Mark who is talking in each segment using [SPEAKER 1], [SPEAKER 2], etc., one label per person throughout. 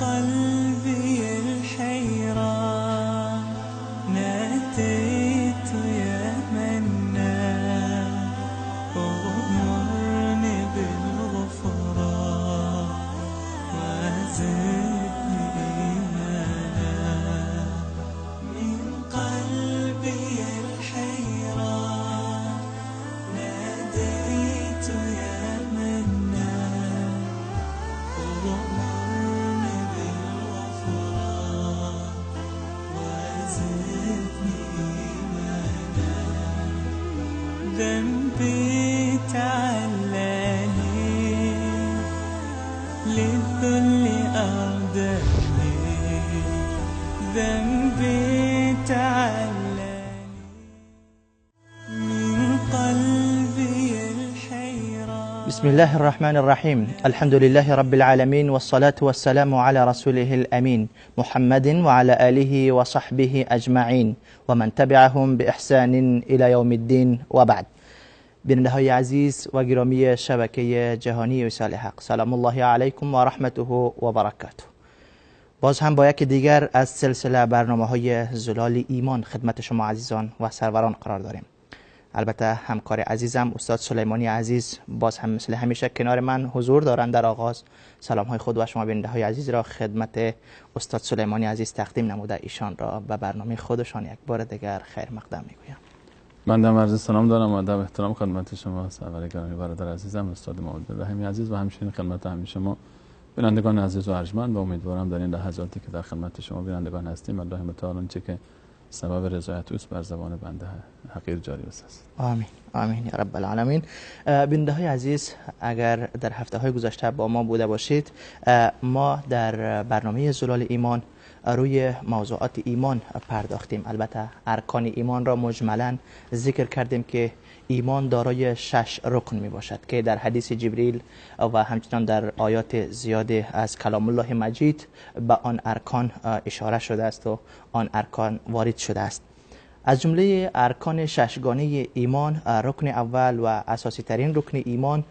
[SPEAKER 1] قلبي الحيرة ناديت يا منان، اغمرني بالغفران وزدني إيمانا. من قلبي الحيرة ناديت يا منان، اغمرني بالغفران وزدني إيمانا. ذنبي تعلاني للذل أرداني، ذنبي تعلاني من قلبي الحيرة.
[SPEAKER 2] بسم الله الرحمن الرحيم. الحمد لله رب العالمين، والصلاة والسلام على رسوله الأمين محمد وعلى آله وصحبه أجمعين ومن تبعهم بإحسان إلى يوم الدين، وبعد. بیننده های عزیز و گرامی شبکه جهانی وصال حق، سلام الله علیکم و رحمته و برکاته. باز هم با یکی دیگر از سلسله برنامه های زلال ایمان خدمت شما عزیزان و سروران قرار داریم. البته همکار عزیزم استاد سلیمانی عزیز باز هم مثل همیشه کنار من حضور دارند. در آغاز سلام های خود و شما بیننده های عزیز را خدمت استاد سلیمانی عزیز تقدیم نموده ایشان را به برنامه خودشان یک بار دیگر خیر مقدم میگویم.
[SPEAKER 3] من در عرض سلام دارم و ادب احترام خدمت شما سرور گرامی، برادر عزیزم استاد محمد رحیمی عزیز و همچنین خدمت همه شما بینندگان عزیز و ارجمند، و امیدوارم در این لحظاتی که در خدمت شما بینندگان هستیم الله متعال آنچه که سبب رضایت اوست بر زبان بنده حقیر جاری بسازد.
[SPEAKER 2] آمین آمین یا رب العالمین. بیننده های عزیز، اگر در هفته های گذشته با ما بوده باشید، ما در برنامه زلال ایمان روی موضوعات ایمان پرداختیم. البته ارکان ایمان را مجملا ذکر کردیم که ایمان دارای 6 رکن می باشد که در حدیث جبریل و همچنان در آیات زیاد از کلام الله مجید به آن ارکان اشاره شده است و آن ارکان وارد شده است. از جمله ارکان ششگانه ایمان، رکن اول و اساسی ترین رکن ایمان،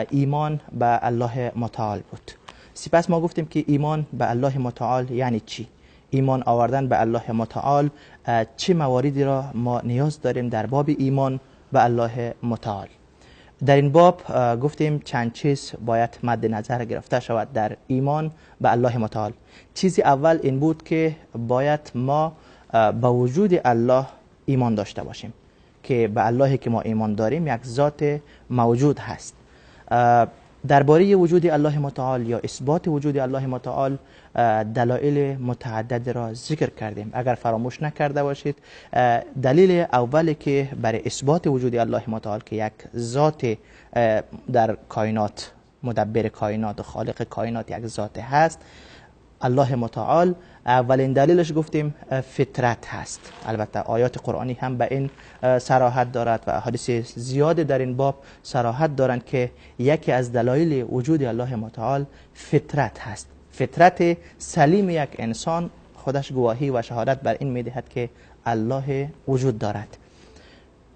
[SPEAKER 2] ایمان به الله متعال بود. سپس ما گفتیم که ایمان به الله متعال یعنی چی؟ ایمان آوردن به الله متعال چه مواردی را ما نیاز داریم در باب ایمان به الله متعال؟ در این باب گفتیم چند چیز باید مد نظر گرفته شود در ایمان به الله متعال. چیزی اول این بود که باید ما به وجود الله ایمان داشته باشیم، که به اللهی که ما ایمان داریم یک ذات موجود هست. درباره وجود الله متعال یا اثبات وجود الله متعال دلایل متعدد را ذکر کردیم. اگر فراموش نکرده باشید، دلیل اولی که برای اثبات وجود الله متعال که یک ذات در کائنات، مدبر کائنات و خالق کائنات یک ذات هست، الله متعال، اولین دلیلش گفتیم فطرت هست. البته آیات قرآنی هم به این صراحت دارد و احادیث زیاد در این باب صراحت دارند که یکی از دلایل وجود الله متعال فطرت هست. فطرت سلیم یک انسان خودش گواهی و شهادت بر این میدهد که الله وجود دارد.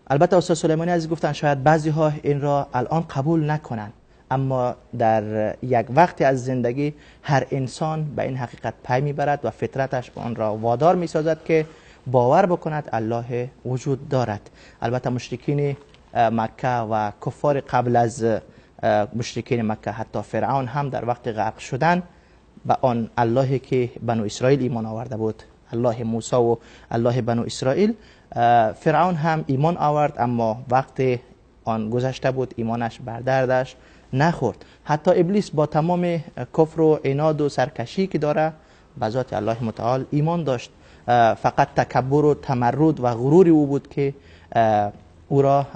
[SPEAKER 2] البته استاد سلیمانی عزیز گفتن شاید بعضی ها این را الان قبول نکنند، اما در یک وقتی از زندگی هر انسان به این حقیقت پی میبرد و فطرتش آن را وادار میسازد که باور بکند الله وجود دارد. البته مشرکین مکه و کفار قبل از مشرکین مکه، حتی فرعون هم در وقت غرق شدن به آن اللهی که بنو اسرائیل ایمان آورده بود، الله موسی و الله بنو اسرائیل، فرعون هم ایمان آورد، اما وقت آن گذشته بود، ایمانش بر دردش نخورد. حتی ابلیس با تمام کفر و عناد و سرکشی که داره به ذات الله متعال ایمان داشت. فقط تکبر و تمرد و غرور او بود که او را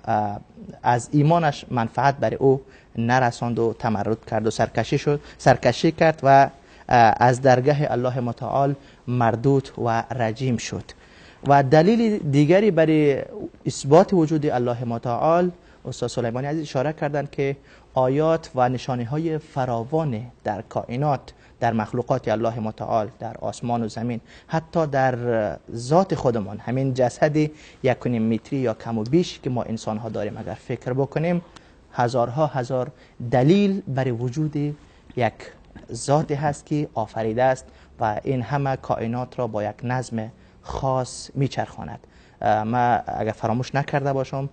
[SPEAKER 2] از ایمانش منفعت برای او نرساند و تمرد کرد و سرکشی کرد و از درگاه الله متعال مردود و رجیم شد. و دلیل دیگری برای اثبات وجود الله متعال، استاد سلیمانی عزیز اشاره کردند که آیات و نشانه های فراوان در کائنات، در مخلوقات الله متعال، در آسمان و زمین، حتی در ذات خودمان، همین جسد 1.5 متری یا کم و بیش که ما انسان ها داریم، اگر فکر بکنیم هزارها هزار دلیل برای وجود یک ذاتی هست که آفریده است و این همه کائنات را با یک نظم خاص میچرخاند. ما اگر فراموش نکرده باشم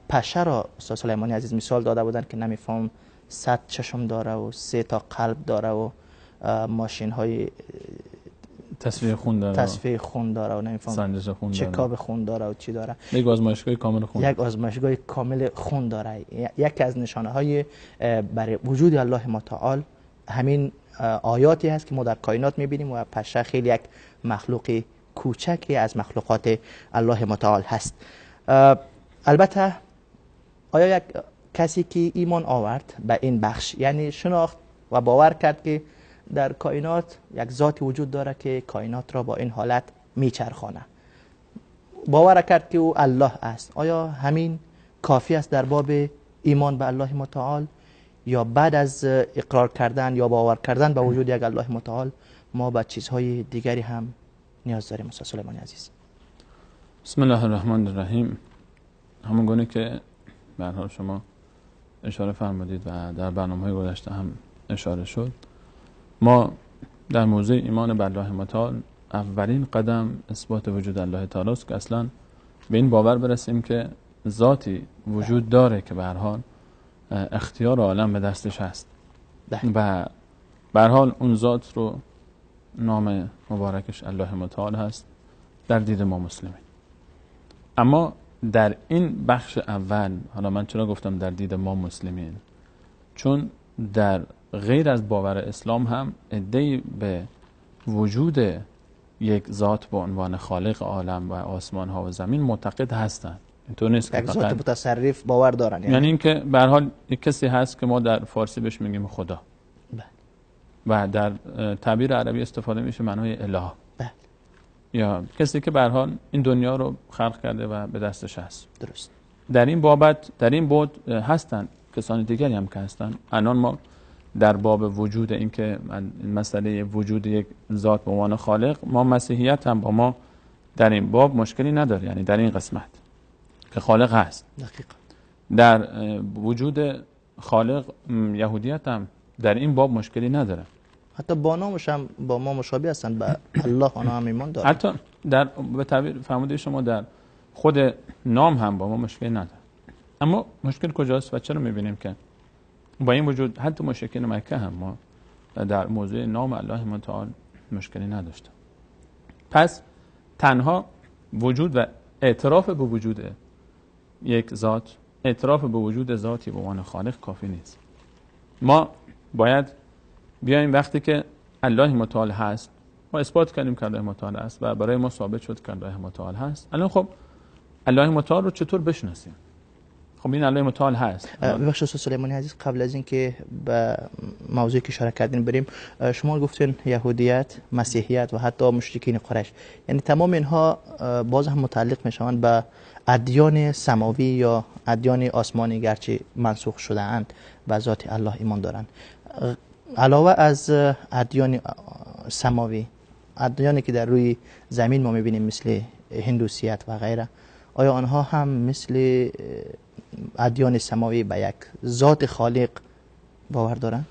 [SPEAKER 2] پشه را استاد سلیمانی عزیز مثال داده بودند که نمیفهم 100 چشم داره و 3 تا قلب داره و ماشین های
[SPEAKER 3] تصفیه خون داره،
[SPEAKER 2] تصفیه خون داره و نمیفهم
[SPEAKER 3] سنجش خون داره،
[SPEAKER 2] چکاب خون داره و چی داره،
[SPEAKER 3] یک آزمایشگاه کامل خون،
[SPEAKER 2] یک آزمایشگاه کامل خون داره. یکی از نشانه های برای وجود الله متعال همین آیاتی هست که ما در کائنات میبینیم و پشه خیلی یک مخلوق کوچکی از مخلوقات الله متعال هست. البته آیا یک کسی که ایمان آورد به این بخش، یعنی شناخت و باور کرد که در کائنات یک ذاتی وجود داره که کائنات را با این حالت میچرخانه، باور کرد که او الله است، آیا همین کافی است در باب ایمان به الله متعال، یا بعد از اقرار کردن یا باور کردن به وجود یک الله متعال ما به چیزهای دیگری هم نیاز داریم؟ استاد سلیمانی عزیز.
[SPEAKER 3] بسم الله الرحمن الرحیم. همون گونه که به هر حال شما اشاره فرمودید و در برنامه‌های گذشته هم اشاره شد، ما در موضوع ایمان به الله متعال اولین قدم اثبات وجود الله تعالی است که اصلا به این باور برسیم که ذاتی وجود داره که به هر حال اختیار عالم به دستش هست و به هر حال اون ذات رو نام مبارکش الله متعال هست در دید ما مسلمین. اما در این بخش اول، حالا من چرا گفتم در دید ما مسلمین، چون در غیر از باور اسلام هم عده‌ای به وجود یک ذات به عنوان خالق عالم و آسمان ها و زمین معتقد هستند. اینطور نیست که
[SPEAKER 2] یک ذات متصرف باور دارن،
[SPEAKER 3] یعنی اینکه به هر حال یک کسی هست که ما در فارسی بهش میگیم خدا و در تعبیر عربی استفاده میشه معنای اله، یا کسی که به هر حال این دنیا رو خلق کرده و به دستش هست.
[SPEAKER 2] درست.
[SPEAKER 3] در این بابت، در این بعد هستن کسان دیگری هم که هستن. الان ما در باب وجود این که مسئله وجود یک ذات به عنوان خالق، ما مسیحیت هم با ما در این باب مشکلی نداره، یعنی در این قسمت که خالق هست.
[SPEAKER 2] دقیقاً.
[SPEAKER 3] در وجود خالق یهودیت هم در این باب مشکلی نداره.
[SPEAKER 2] حتی با نامش هم با ما مشابه هستند، به الله آنها هم ایمان دارند.
[SPEAKER 3] حتی در به تعبیر فرموده شما در خود نام هم با ما مشکلی نداره. اما مشکل کجاست و چرا میبینیم که با این وجود حتی مشرکین مکه هم ما در موضوع نام الله متعال مشکلی نداشتیم؟ پس تنها وجود و اعتراف به وجود یک ذات، اعتراف به وجود ذاتی به عنوان خالق کافی نیست. ما باید بیایم وقتی که الله متعال هست، ما اثبات کردیم که الله متعال هست و برای ما ثابت شد که الله متعال هست. الان خب الله متعال رو چطور بشناسیم؟ خب این الله متعال هست.
[SPEAKER 2] ببخشید استاد سلیمانی عزیز، قبل از اینکه به موضوعی که اشاره کردین بریم، شما گفتین یهودیت، مسیحیت و حتی مشرکین قریش، یعنی تمام اینها باز هم متعلق میشوند به ادیان سماوی یا ادیان آسمانی، گرچه منسوخ شده اند و ذات الله ایمان دارند. علاوه از ادیان سماوی، ادیانی که در روی زمین ما میبینیم مثل هندوسیت و غیره، آیا آنها هم مثل ادیان سماوی به یک ذات خالق باور دارن؟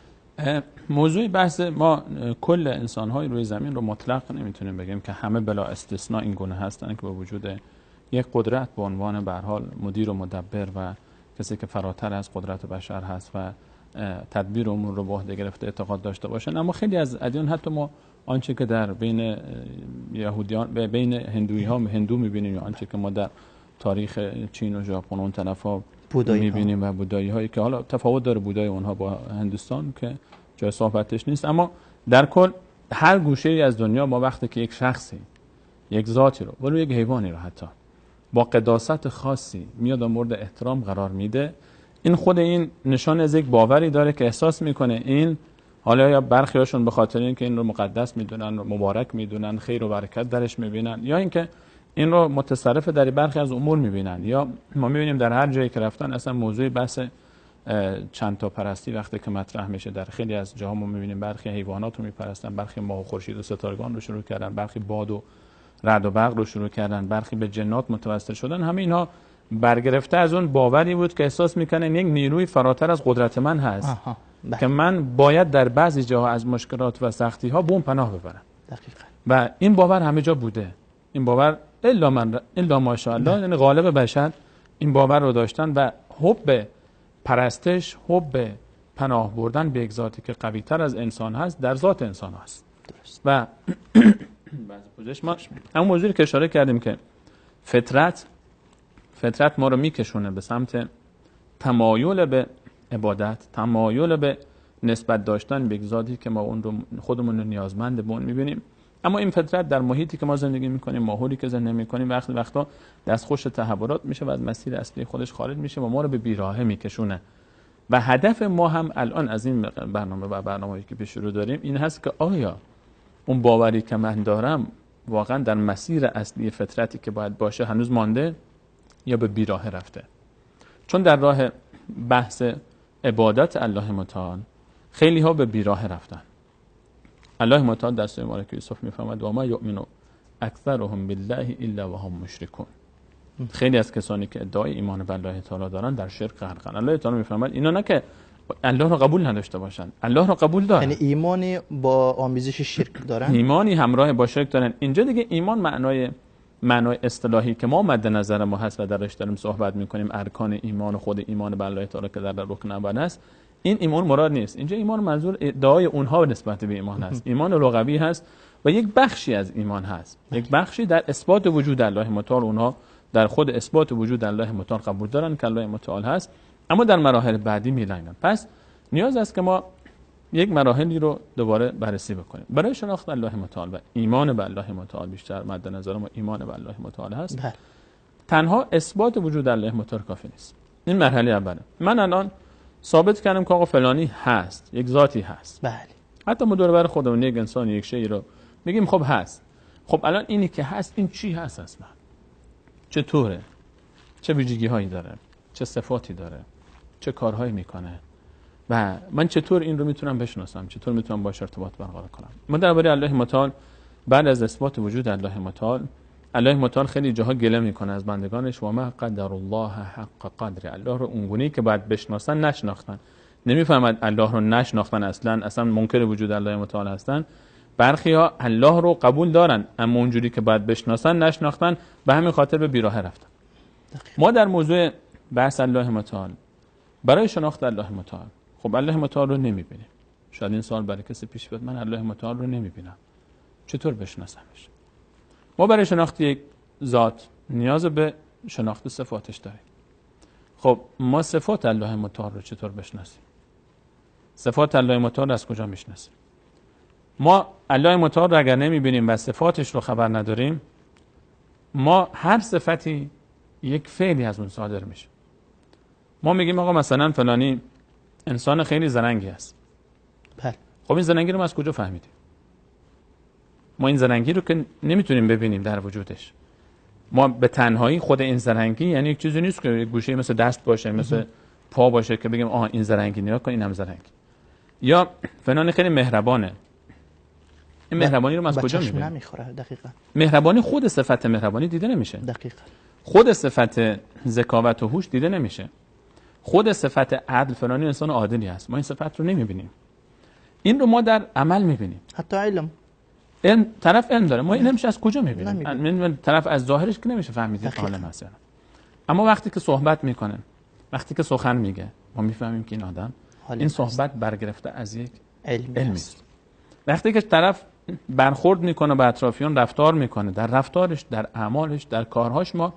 [SPEAKER 3] موضوع بحث ما کل انسان‌های روی زمین رو مطلق نمیتونیم بگیم که همه بلا استثناء این گونه هستن که با وجود یک قدرت به عنوان به هر حال مدیر و مدبر و کسی که فراتر از قدرت بشر هست و تدبیر امور رو به عهده گرفته اعتقاد داشته باشن. اما خیلی از ادیان، حتی ما آنچه که در بین یهودیان، بین هندوی‌ها هندو می‌بینیم، یا آنچه که ما در تاریخ چین و ژاپن اون طرفا می‌بینیم و بودایی هایی که حالا تفاوت داره بودای اونها با هندوستان که جای صحبتش نیست، اما در کل هر گوشه‌ای از دنیا ما وقتی که یک شخصی، یک ذاتی رو، ولو یک حیوانی رو حتی با قداست خاصی میاد و مورد احترام قرار میده، این خود این نشان از یک باوری داره که احساس میکنه این، حالا یا برخیاشون به خاطر اینکه این رو مقدس میدونن، مبارک میدونن، خیر و برکت درش میبینن، یا اینکه این رو متصرف در برخی از امور میبینن، یا ما میبینیم در هر جایی که رفتن اصلا موضوع بحث چند تا پرستی وقتی که مطرح میشه در خیلی از جاها ما میبینیم برخی حیوانات رو میپرستن، برخی ماه و خورشید و ستارگان رو شروع کردن، برخی باد و رعد و برق رو شروع کردن، برخی به جنات متوسل شدن. همه اینها برگرفته از اون باوری بود که احساس میکنه یک نیروی فراتر از قدرت من هست. که من باید در بعضی جاها از مشکلات و سختی ها به اون پناه ببرم.
[SPEAKER 2] دقیقاً.
[SPEAKER 3] و این باور همه جا بوده. این باور الا من الا ماشاءالله، یعنی غالب بشر این باور رو داشتن و حب پرستش، حب پناه بردن به یک ذاتی که قوی تر از انسان هست در ذات انسان هست.
[SPEAKER 2] درست.
[SPEAKER 3] و بعضی پوزش ما همون موضوعی که اشاره کردیم که فطرت ما رو میکشونه به سمت تمایل به عبادت، تمایل به نسبت داشتن به یک ذاتی که ما اون رو خودمون رو نیازمند به اون میبینیم. اما این فطرت در محیطی که ما زندگی میکنیم، ماحولی که زندگی میکنیم، وقتی وقتا دستخوش تحولات میشه و از مسیر اصلی خودش خارج میشه و ما رو به بیراهه میکشونه. و هدف ما هم الان از این برنامه و برنامه‌ای که پیش رو داریم این هست که آیا اون باوری که من دارم واقعا در مسیر اصلی فطرتی که باید باشه هنوز مانده یا به بیراهه رفته؟ چون در راه بحث عبادت الله متعال خیلی ها به بیراهه رفتن. الله متعال در سوره مبارکه یوسف میفرماید و ما یؤمن اکثرهم بالله الا وهم مشرکون. خیلی از کسانی که ادعای ایمان به الله تعالی دارن در شرک غرقن. الله تعالی میفرماید اینا نه که الله رو قبول نداشته باشن، الله رو قبول دارن،
[SPEAKER 2] یعنی ایمانی با آمیزش شرک دارن،
[SPEAKER 3] ایمانی همراه با شرک دارن. اینجا دیگه ایمان معنای اصطلاحی که ما مد نظر ما هست و درش داریم صحبت میکنیم، ارکان ایمان و خود ایمان به الله تعالی که در رکن اول است، این ایمان مراد نیست. اینجا ایمان منظور ادعای اونها نسبت به ایمان هست، ایمان لغوی هست و یک بخشی از ایمان هست، یک بخشی در اثبات وجود الله متعال. اونها در خود اثبات وجود الله متعال قبول دارن که الله متعال هست، اما در مراحل بعدی میلنگن. پس نیاز است که ما یک مراحلی رو دوباره بررسی بکنیم برای شناخت الله متعال و ایمان به الله متعال. بیشتر مد نظر ما ایمان به الله متعال هست. تنها اثبات وجود الله متعال کافی نیست. این مرحله اوله. من الان ثابت کردم که آقا فلانی هست، یک ذاتی هست.
[SPEAKER 2] بله.
[SPEAKER 3] حتی ما دور بر خودمون یک انسان، یک شی رو میگیم خب هست. خب الان اینی که هست، این چی هست اصلا؟ چطوره؟ چه ویژگی هایی داره؟ چه صفاتی داره؟ چه کارهایی میکنه؟ و من چطور این رو میتونم بشناسم؟ چطور میتونم باهاش ارتباط برقرار کنم؟ ما درباره الله متعال بعد از اثبات وجود الله متعال، الله متعال خیلی جاها گله میکنه از بندگانش، و ما قدر الله حق قدره. الله رو اونگونه که باید بشناسن نشناختن، نمیفهمد الله رو نشناختن، اصلا منکر وجود الله متعال هستن. برخی ها الله رو قبول دارن اما اونجوری که باید بشناسن نشناختن، به همین خاطر به بیراهه رفتن. ما در موضوع بحث الله متعال برای شناخت الله متعال، خب الله متعال رو نمیبینیم. شاید این سوال برای کسی پیش بیاد، من الله متعال رو نمیبینم، چطور بشناسمش؟ ما برای شناخت یک ذات نیاز به شناخت صفاتش داریم. خب ما صفات الله متعال رو چطور بشناسیم؟ صفات الله متعال رو از کجا میشناسیم؟ ما الله متعال رو اگر نمیبینیم و صفاتش رو خبر نداریم، ما هر صفتی یک فعلی از اون صادر میشه. ما میگیم آقا مثلا فلانی انسان خیلی زرنگی است.
[SPEAKER 2] بله.
[SPEAKER 3] خب این زرنگی رو ما از کجا فهمیدیم؟ ما این زرنگی رو که نمیتونیم ببینیم در وجودش. ما به تنهایی خود این زرنگی یعنی یک چیزی نیست که یک گوشه مثل دست باشه، مثل پا باشه که بگیم آها این زرنگی، نگاه کن اینم زرنگی. یا فلانی خیلی مهربانه. این مهربانی رو ما از کجا میبینیم؟
[SPEAKER 2] نمیخوره. دقیقاً.
[SPEAKER 3] مهربانی، خود صفت مهربانی دیده نمیشه.
[SPEAKER 2] دقیقاً.
[SPEAKER 3] خود صفت ذکاوت و هوش دیده نمیشه. خود صفت عدل، فلانی انسان عادلی هست، ما این صفت رو نمیبینیم. این رو ما در عمل میبینیم.
[SPEAKER 2] حتی علم،
[SPEAKER 3] علم طرف علم داره، ما این نمیشه از کجا میبینیم؟ طرف از ظاهرش که نمیشه فهمید عالم هست. اما وقتی که صحبت میکنه، وقتی که سخن میگه، ما میفهمیم که این آدم این صحبت برگرفته از یک علمی است. وقتی که طرف برخورد میکنه با اطرافیان، رفتار میکنه، در رفتارش، در اعمالش، در کارهاش، ما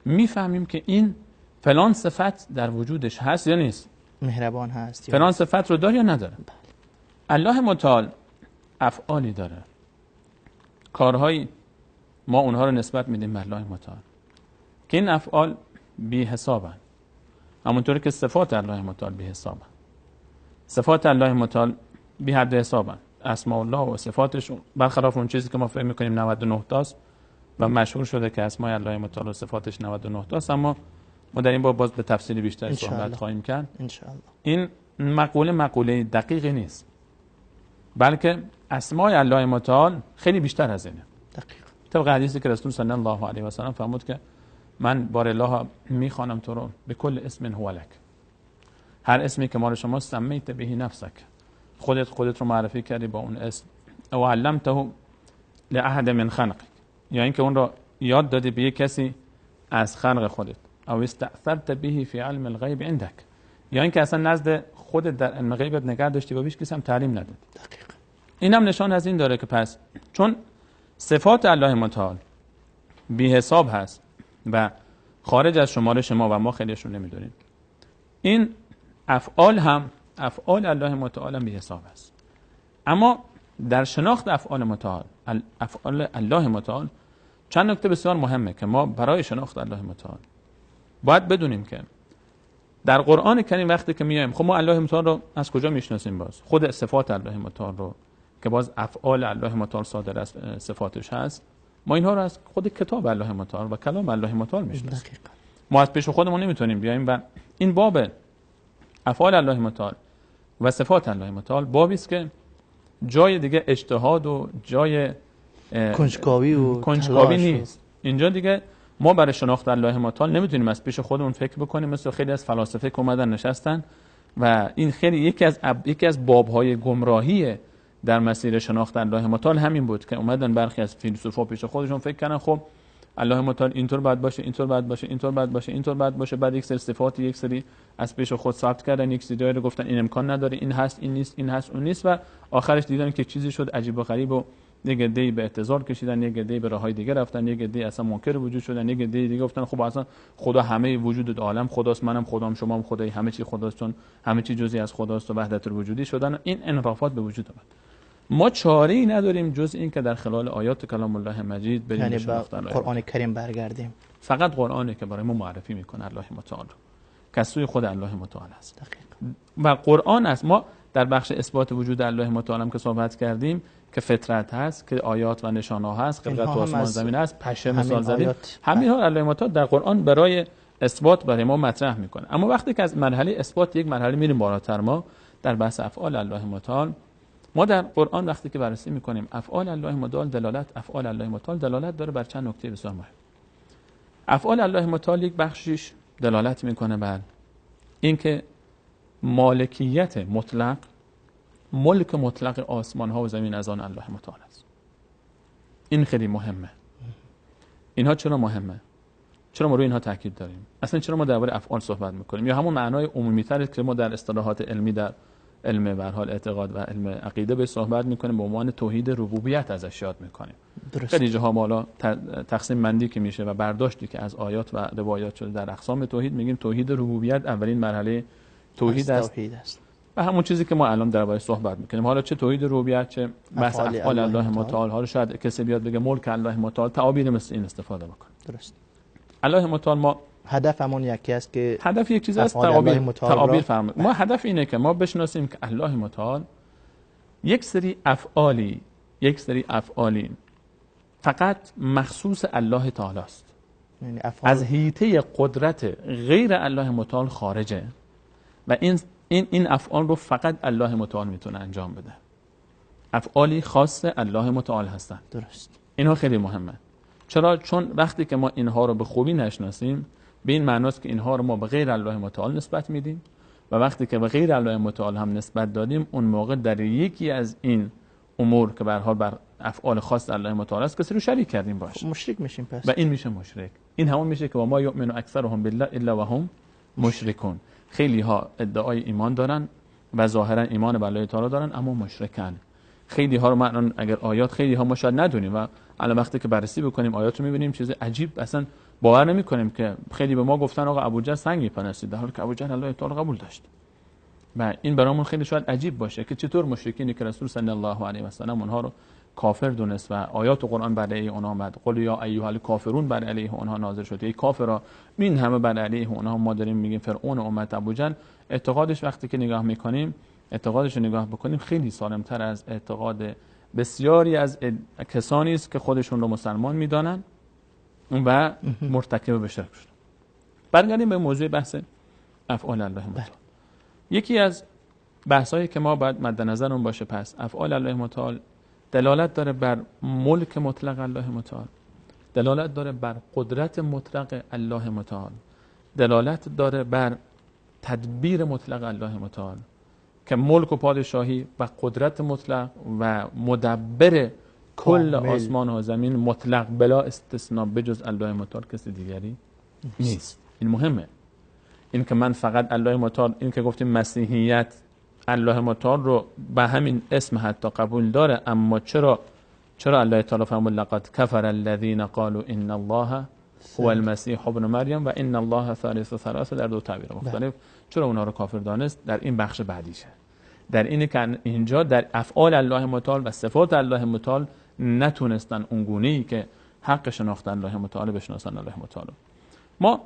[SPEAKER 3] میفهمیم که این فلان صفت در وجودش هست یا نیست،
[SPEAKER 2] مهربان هست،
[SPEAKER 3] فلان صفت رو داره یا نداره.
[SPEAKER 2] بله.
[SPEAKER 3] الله متعال افعالی داره، کارهایی ما اونها رو نسبت میدیم به الله متعال که این افعال بی حسابن، همونطوری که صفات الله متعال بی حسابن. صفات الله متعال بی حد حسابن، اسماء الله و صفاتش برخلاف اون چیزی که ما فکر میکنیم 99 تاست و مشهور شده که اسماء الله متعال و صفاتش 99 تاست، اما ما در این باب باز به تفصیل بیشتر صحبت خواهیم کرد.
[SPEAKER 2] انشاءالله.
[SPEAKER 3] این مقوله دقیقی نیست، بلکه اسماء الله متعال خیلی بیشتر از اینه.
[SPEAKER 2] دقیق.
[SPEAKER 3] طبق حدیثی که رسول صلی الله علیه و سلم فرمود که من بار الله میخوانم تو رو به کل اسم هو لک، هر اسمی که مال شما سمیت به نفسک، خودت رو معرفی کردی با اون اسم، او علمته لأحد من خلقک، یا اینکه اون رو یاد دادی به یک کسی از خلق خودت، او استأثرت به فی علم الغیب عندک، یا اینکه اصلا نزد خودت در علم غیبت نگه داشتی و هیچ کسی هم تعلیم ندادی.
[SPEAKER 2] دقیقاً.
[SPEAKER 3] اینم نشان از این داره که پس چون صفات الله متعال بی حساب هست و خارج از شمارش ما و ما خیلیشون نمیدونیم، این افعال هم، افعال الله متعال هم بی حساب است. اما در شناخت افعال متعال، افعال الله متعال چند نکته بسیار مهمه که ما برای شناخت الله متعال باید بدونیم که در قرآن کریم وقتی که میایم، خب ما الله متعال رو از کجا میشناسیم؟ باز خود صفات الله متعال رو که باز افعال الله متعال صادر از صفاتش هست، ما اینها رو از خود کتاب الله متعال و کلام الله متعال میشناسیم. ما از پیش خودمون نمیتونیم بیایم و این باب افعال الله متعال و صفات الله متعال بابی است که جای دیگه اجتهاد و جای
[SPEAKER 2] کنجکاوی و
[SPEAKER 3] کنجکاوی نیست. اینجا دیگه ما برای شناخت الله متعال نمیتونیم از پیش خودمون فکر بکنیم، مثل خیلی از فلاسفه که اومدن نشستن و این خیلی یکی از بابهای گمراهی در مسیر شناخت الله متعال همین بود که اومدن برخی از فیلسوفا پیش خودشون فکر کردن خب الله متعال اینطور باید باشه، اینطور باید باشه، اینطور باید باشه، اینطور باید باشه، بعد یک سری صفات یک سری از پیش خود ثبت کردن، یک سری رو گفتن این امکان نداره، این هست، این نیست، این هست، اون نیست، و آخرش دیدن که چیزی شد عجیب و غریب و یک عده‌ای به اعتذار کشیدن، یک عده‌ای به راه‌های دیگه رفتن، یک عده‌ای اصلا منکر وجود شدن، یک عده‌ای دیگه گفتن خب اصلا خدا همه وجود عالم خداست، منم خدام، شمام خدایی، همه چی خداست، چون همه چی جزئی از خداست و وحدت الوجودی شدن. این انحرافات به وجود آمد. ما چاره‌ای نداریم جز این که در خلال آیات کلام الله مجید بریم،
[SPEAKER 2] یعنی به قرآن کریم برگردیم.
[SPEAKER 3] فقط قرآنه که برای ما معرفی میکنه الله متعال رو، که سوی خود الله متعال است.
[SPEAKER 2] دقیقاً.
[SPEAKER 3] و قرآن است. ما در بخش اثبات وجود الله متعال هم که صحبت کردیم که فطرت هست، که آیات و نشانه هست، خلقت آسمان زمین هست، پشه مثال زدیم، همین ها الله متعال در قرآن برای اثبات برای ما مطرح میکنه. اما وقتی که از مرحله اثبات یک مرحله میریم بالاتر، ما در بحث افعال الله متعال، ما در قرآن وقتی که بررسی میکنیم افعال الله متعال دلالت، افعال الله متعال دلالت داره بر چند نکته بسیار مهم. افعال الله متعال یک بخشش دلالت میکنه بر اینکه مالکیت مطلق، ملک مطلق آسمان ها و زمین از آن الله متعال است. این خیلی مهمه. اینها چرا مهمه؟ چرا ما روی اینها تاکید داریم؟ اصلا چرا ما درباره افعال صحبت میکنیم؟ یا همون معنای عمومی تر که ما در اصطلاحات علمی در علم به هر حال اعتقاد و علم عقیده به صحبت میکنیم به عنوان توحید ربوبیت ازش یاد میکنیم. خیلی جاها بالا تقسیم بندی که میشه و برداشتی که از آیات و روایات شده در اقسام توحید، میگیم توحید ربوبیت اولین مرحله توحید است. و همون چیزی که ما الان درباره صحبت میکنیم، حالا چه توحید ربوبیت چه بحث افعال الله متعال، حالا شاید کسی بیاد بگه ملک الله متعال، تعابیر مثل این استفاده بکنه.
[SPEAKER 2] درست.
[SPEAKER 3] الله متعال ما
[SPEAKER 2] هدفمون یکی است که
[SPEAKER 3] هدف یک چیز است، تعابیر فرمود. ما هدف اینه که ما بشناسیم که الله متعال یک سری افعالی فقط مخصوص الله تعالی است،
[SPEAKER 2] یعنی
[SPEAKER 3] از حیطه قدرت غیر الله متعال خارجه و این افعال رو فقط الله متعال میتونه انجام بده. افعالی خاص الله متعال هستن.
[SPEAKER 2] درست.
[SPEAKER 3] اینها خیلی مهمه. چرا؟ چون وقتی که ما اینها رو به خوبی نشناسیم، به این معناست که اینها رو ما به غیر الله متعال نسبت میدیم و وقتی که به غیر الله متعال هم نسبت دادیم، اون موقع در یکی از این امور که به هر حال بر افعال خاص الله متعال است کسی رو شریک کردیم باشه،
[SPEAKER 2] مشرک میشیم پس.
[SPEAKER 3] و این میشه مشرک. این همون میشه که ما یؤمن اکثرهم بالله الا وهم مشرکون. خیلی ها ادعای ایمان دارن و ظاهرا ایمان به الله تعالی دارن اما مشرکن. خیلی ها رو ما الان اگر آیات خیلی ها ما شاید ندونیم و الان وقتی که بررسی بکنیم آیات رو میبینیم چیز عجیب، اصلا باور نمی‌کنیم که خیلی به ما گفتن آقا ابوجهل سنگ می‌پرستید، در حالی که ابوجهل الله تعالی قبول داشت. و این برامون خیلی شاید عجیب باشه که چطور مشرکینی که رسول صلی الله علیه و سلم اونها رو کافر دونست و آیات قرآن بر علیه اونها آمد، قل یا ایها الکافرون بر علیه اونها نازل شد، ای کافرا، این همه بر علیه اونها ما داریم میگیم فرعون اومد ابوجهل. اعتقادش وقتی که نگاه می‌کنیم، اعتقادش رو نگاه بکنیم خیلی سالم‌تر از اعتقاد بسیاری از کسانی است که خودشون رو مسلمان می‌دانن و مرتکب به شرک شدن. برگردیم به موضوع بحث افعال الله متعال. یکی از بحثایی که ما باید مد نظرمون باشه، پس افعال الله متعال دلالت داره بر ملک مطلق الله متعال، دلالت داره بر قدرت مطلق الله متعال، دلالت داره بر تدبیر مطلق الله متعال که ملک و پادشاهی و قدرت مطلق و مدبر کل آسمان و زمین مطلق بلا استثناء بجز الله متعال کسی دیگری نیست. این مهمه. این که من فقط الله متعال، این که گفتیم مسیحیت الله متعال رو به همین اسم حتی قبول داره، اما چرا الله تعالی فرمود لقد کفر الذین قالوا ان الله هو المسیح ابن مریم و ان الله ثالث ثلاثه، در دو تعبیر مختلف چرا اونا رو کافر دانست؟ در این بخش بعدیشه، در اینه که اینجا در افعال الله متعال و صفات الله متعال نتونستن اونگونه‌ای که حق شناختن الله متعال بشناسن الله متعال. ما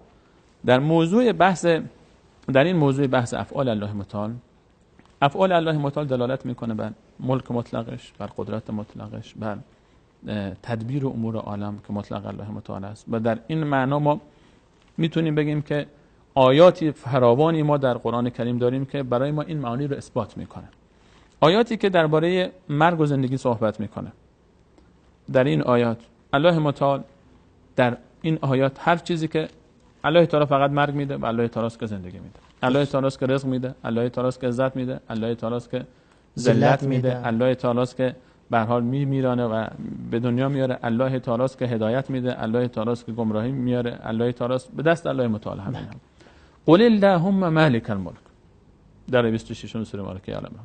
[SPEAKER 3] در موضوع بحث، در این موضوع بحث افعال الله متعال، افعال الله متعال دلالت میکنه بر ملک مطلقش، بر قدرت مطلقش، بر تدبیر امور عالم که مطلق الله متعال است. و در این معنا ما میتونیم بگیم که آیاتی فراوانی ما در قرآن کریم داریم که برای ما این معانی رو اثبات میکنه. آیاتی که درباره مرگ و زندگی صحبت میکنه، در این آیات الله متعال، در این آیات هر چیزی که الله تعالی فقط مرگ میده و الله تعالی است که زندگی میده، الله تعالی است که رزق میده، الله تعالی است که عزت میده، الله تعالی است که ذلت میده، الله تعالی است که به هر حال میمیرانه و به دنیا میاره، الله تعالی است که هدایت میده، الله تعالی است که گمراهی میاره، الله تعالی است، به دست الله متعال همه. قل اللهم مالک الملک، در 26 سوره مبارکه آل عمران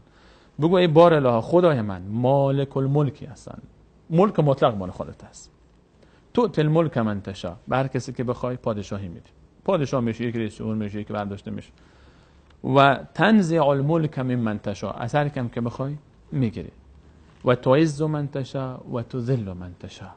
[SPEAKER 3] بگو ای بار الله خدای من مالک الملکی هستن، ملک مطلق مال خودت است. تؤتی الملک من تشاء، به هر کسی که بخوای پادشاهی میدی، پادشاه میشه، یک رئیس جمهور میشه، یک برداشته میشه. و تنزع الملک ممن تشاء، از هر کم که بخوای میگیری. و تعز من تشاء و تذل من تشاء،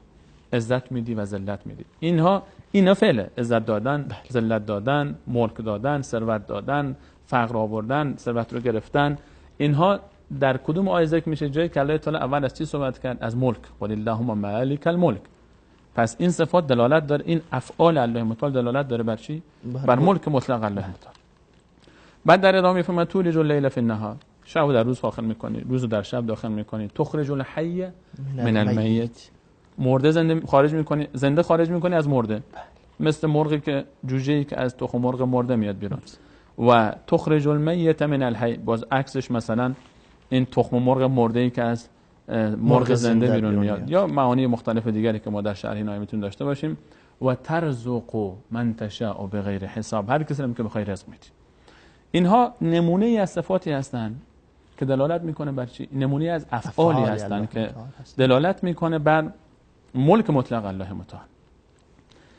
[SPEAKER 3] عزت میدی و ذلت میدی. اینها اینا فعله، عزت دادن، ذلت دادن، ملک دادن، ثروت دادن، فقر آوردن، ثروت رو گرفتن، اینها در کدوم آیه ذکر میشه؟ جایی که الله تعالی اول از چی صحبت کرد؟ از ملک. قل اللهم مالک الملک. پس این صفات دلالت داره، این افعال الله متعال دلالت داره بر چی؟ بر ملک مطلق الله متعال. بعد در ادامه میفرماید تولج اللیل فی النهار، شب در روز داخل میکنی، روز در شب داخل میکنی. تخرج الحی من المیت، مرده زنده خارج میکنی، زنده خارج میکنی از مرده، مثل مرغی که جوجه‌ای که از تخم مرغ مرده میاد بیرون. و تخرج المیت من الحی، باز عکسش مثلا این تخم مرغ مرده‌ای که از مرغ زنده بیرون میاد، یا معانی مختلف دیگری که ما در شرح اینا میتونیم داشته باشیم. و ترزق من تشاء بغیر حساب، هر کسی هم که بخوای رزق میدی. اینها نمونه از صفاتی هستند که دلالت میکنه بر چی؟ نمونه از افعالی هستند که دلالت میکنه بر ملک مطلق الله متعال.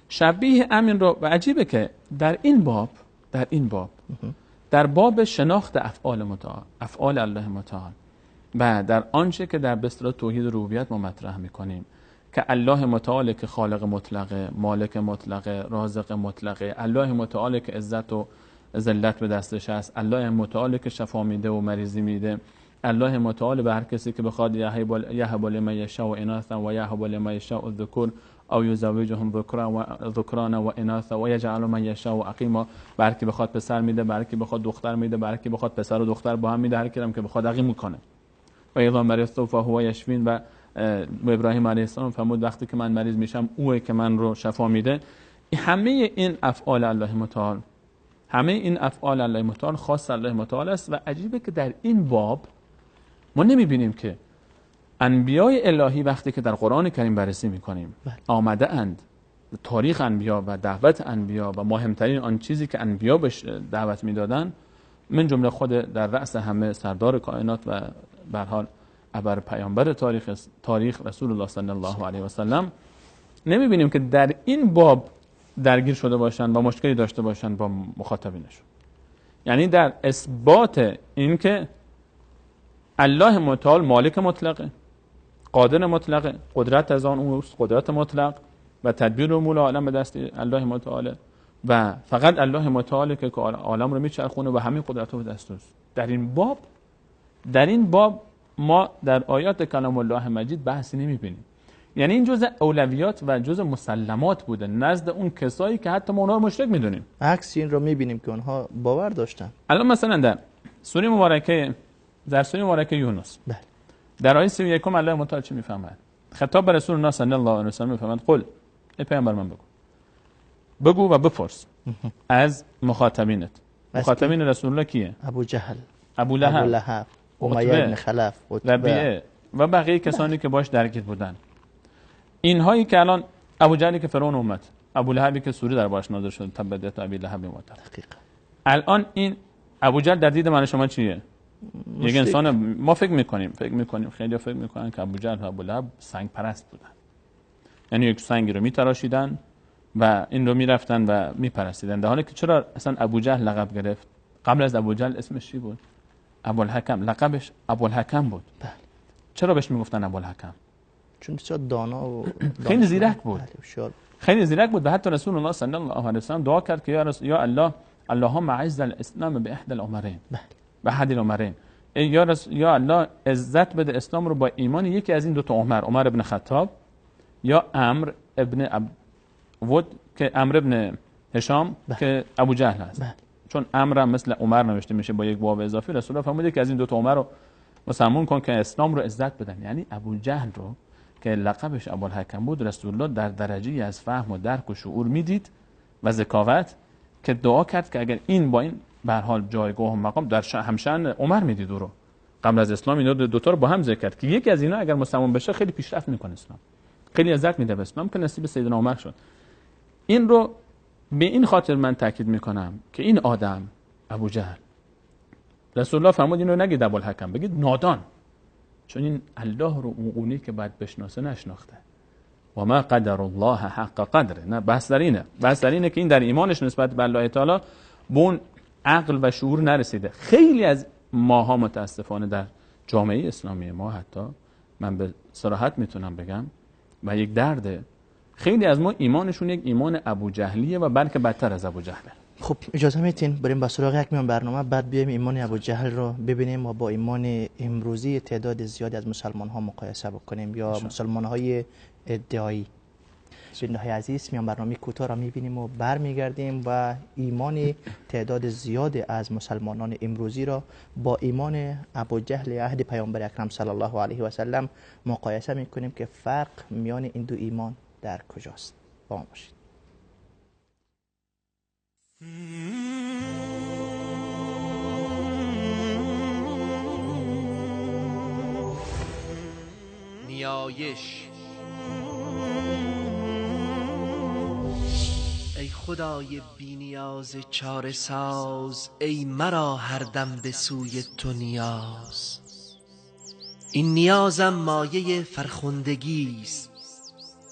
[SPEAKER 3] شبیه امین رو، و عجیبه که در این باب، در این باب، در باب شناخت افعال متعال، افعال الله متعال، و در آنچه که در بستر توحید ربوبیت ما مطرح میکنیم که الله متعال که خالق مطلقه، مالک مطلقه، رازق مطلقه، الله متعال که عزت و ذلت به دستش است، الله متعال که شفا میده و مریضی میده، الله متعال به هر کسی که بخواد یهب لمن یشاء اناثا و یهب لمن یشاء الذکور او یزوجهم ذکرانا و اناثا و یجعل من یشاء عقیما، به هر کی بخواد پسر میده، به هر کی بخواد دختر میده، به هر کی بخواد پسر و دختر با هم میده، هر کی هم که بخواد عقیم میکنه. و اذا مرضت فهو یشفین، و ابراهیم علیه السلام فرمود وقتی که من مریض میشم اوه که من رو شفا میده. همه این افعال الله متعال، همه این افعال الله متعال خاص الله متعال است. و عجیبه که در این باب ما نمیبینیم که انبیای الهی وقتی که در قرآن کریم بررسی میکنیم آمده اند، تاریخ انبیا و دعوت انبیا و مهمترین آن چیزی که انبیا بهش دعوت میدادن، من جمله خود در رأس همه سردار کائنات و به هر حال ابر پیامبر تاریخ رسول الله صلی الله علیه و سلم، نمیبینیم که در این باب درگیر شده باشن و مشکلی داشته باشن با مخاطبینشون. یعنی در اثبات این که الله متعال مالک مطلقه، قادر مطلقه، قدرت از آن اوست، قدرت مطلق و تدبیر امور عالم به دست الله متعاله و فقط الله متعاله که عالم رو میچرخونه و همین قدرت رو به دست اوست. در این باب ما در آیات کلام الله مجید بحثی نمیبینیم. یعنی این جزء اولویات و جزء مسلمات بوده نزد اون کسایی که حتی ما اونها رو مشرک میدونیم.
[SPEAKER 2] عکس این رو میبینیم که اونها باور داشتن.
[SPEAKER 3] الان مثلا در سوره مبارکه یونس، بله، در آیه 31 الله متعال چی میفهمد؟ خطاب به رسول الله صلی الله علیه و سلم میفهمد قل ای پیامبر من بگو، بگو و بپرس از مخاطبینت. مخاطبین رسول الله کیه؟
[SPEAKER 2] ابو جهل،
[SPEAKER 3] ابو لهب،
[SPEAKER 2] امیه بن خلف،
[SPEAKER 3] ربیعه و بقیه کسانی که باش درگیر بودن. اینهایی که الان ابو جهلی که فرعون اومد، ابو لهبی که سوره در باش نازل شد، تبت یدا ابی لهب و تب.
[SPEAKER 2] دقیقاً.
[SPEAKER 3] الان این ابو جهل در دید من شما چیه؟ یک انسان. ما فکر میکنیم خیلی فکر میکنن که ابو جهل و ابو لهب سنگ پرست بودن، یعنی یک سنگی رو میتراشیدن و این رو میرفتن و میپرستیدن. در حالی که چرا اصلا ابو جهل لقب گرفت؟ قبل از ابو جهل اسمش چی بود؟ ابوالحکم. لقبش ابوالحکم بود.
[SPEAKER 2] بله.
[SPEAKER 3] چرا بهش میگفتن ابوالحکم؟
[SPEAKER 2] چون بسیار دانا و
[SPEAKER 3] خیلی زیرک بود. خیلی زیرک بود و حتی رسول الله صلی الله علیه و سلم دعا کرد که یا الله اللهم اعز الاسلام باحدى العمرین.
[SPEAKER 2] بله.
[SPEAKER 3] به احد العمرین. یا الله عزت بده اسلام رو با ایمان یکی از این دو تا عمر، عمر ابن خطاب یا عمرو ابن ود که عمرو ابن هشام که ابو جهل هست.
[SPEAKER 2] بله.
[SPEAKER 3] چون عمرو مثل عمر نوشته میشه با یک واو اضافی. رسول الله فرموده که از این دو تا عمر رو مسلمون کن که اسلام رو عزت بدن. یعنی ابو جهل رو که لقبش ابوالحکم بود، رسول الله در درجه از فهم و درک و شعور میدید و ذکاوت که دعا کرد که اگر این با این به هر حال جایگاه و مقام در همشن عمر میدید او رو قبل از اسلام، اینا دو تا رو با هم ذکر کرد که یکی از اینا اگر مسلمان بشه خیلی پیشرفت میکنه اسلام، خیلی عزت میده به اسلام، که نصیب سیدنا عمر شد. این رو به این خاطر من تاکید میکنم که این آدم ابو جهل، رسول الله فرمود اینو نگید ابوالحکم، بگید نادان، چون این الله رو اون گونه که باید بشناسه نشناخته. و ما قدر الله حق قدره. نه، بحث در اینه، بحث در اینه که این در ایمانش نسبت به الله تعالی به اون عقل و شعور نرسیده. خیلی از ماها متاسفانه در جامعه اسلامی ما، حتی من به صراحت میتونم بگم و یک درده، خیلی از ما ایمانشون یک ایمان ابو جهلیه و بلکه بدتر از ابو جهله.
[SPEAKER 2] خب اجازه میتین بریم به سراغ یک میان برنامه، بعد بیایم ایمان ابو جهل رو ببینیم و با ایمان امروزی تعداد زیادی از مسلمان ها مقایسه بکنیم یا مسلمان های ادعایی. بیننده‌های عزیز، میان برنامه کوتاه را میبینیم و برمیگردیم و ایمان تعداد زیاد از مسلمانان امروزی را با ایمان ابو جهل عهد پیامبر اکرم صلی الله علیه و سلم مقایسه میکنیم که فرق میان این دو ایمان در کجاست. با ما باشید.
[SPEAKER 4] نیایش. ای خدای بی نیاز چاره ساز، ای مرا هر دم به سوی تو نیاز. این نیازم مایه فرخندگی است،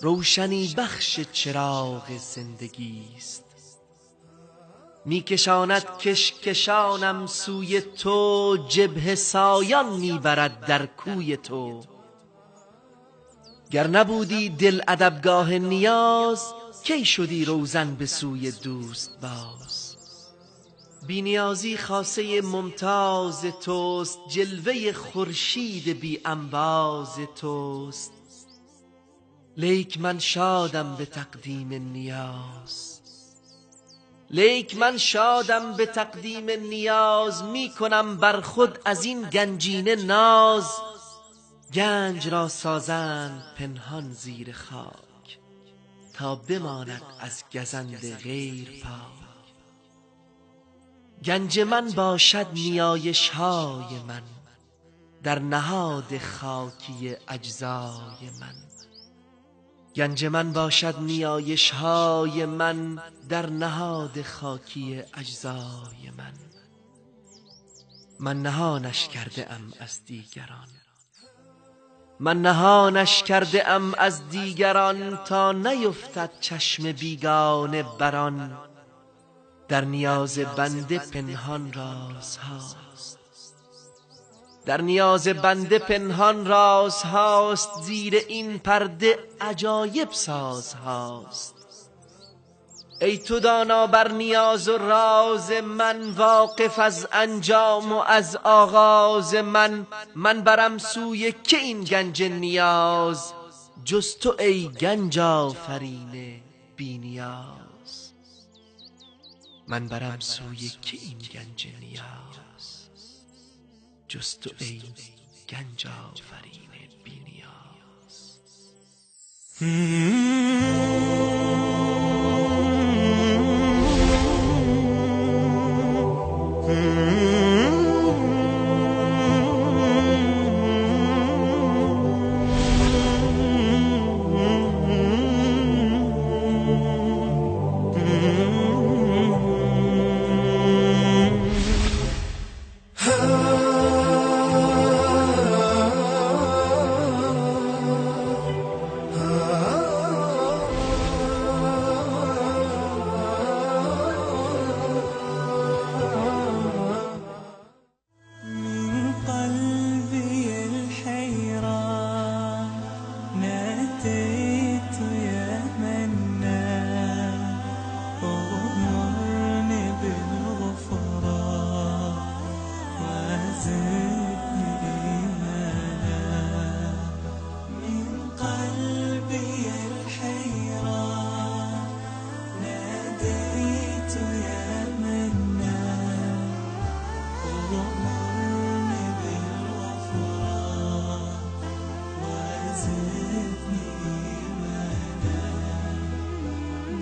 [SPEAKER 4] روشنی بخش چراغ زندگی است. میکشاند کشکشانم سوی تو، جبهه سایان میبرد در کوی تو. گر نبودی دل ادبگاه نیاز، کی شدی روزن به سوی دوست باز. بی نیازی خاصه ممتاز توست، جلوه خورشید بی انباز توست. لیک من شادم به تقدیم نیاز، لیک من شادم به تقدیم نیاز. می کنم بر خود از این گنجینه ناز. گنج را سازند پنهان زیر خاک، تا بماند از گزند غیر پاک. گنج من باشد نیایش های من، در نهاد خاکی اجزای من. گنج من باشد نیایش های من، در نهاد خاکی اجزای من. من نهانش کرده ام از دیگران، من نهانش کرده ام از دیگران، تا نیفتد چشم بیگانه بران. در نیاز بنده پنهان راز هاست، در نیاز بنده پنهان راز هاست. زیر این پرده عجایب ساز هاست. ای تو دانا بر نیاز و راز من، واقف از انجام و از آغاز من. من برم سوی که این گنج نیاز، جز تو ای گنج آفرین بی نیاز. من برم سوی که این گنج نیاز، جز تو ای گنج آفرین بی نیاز.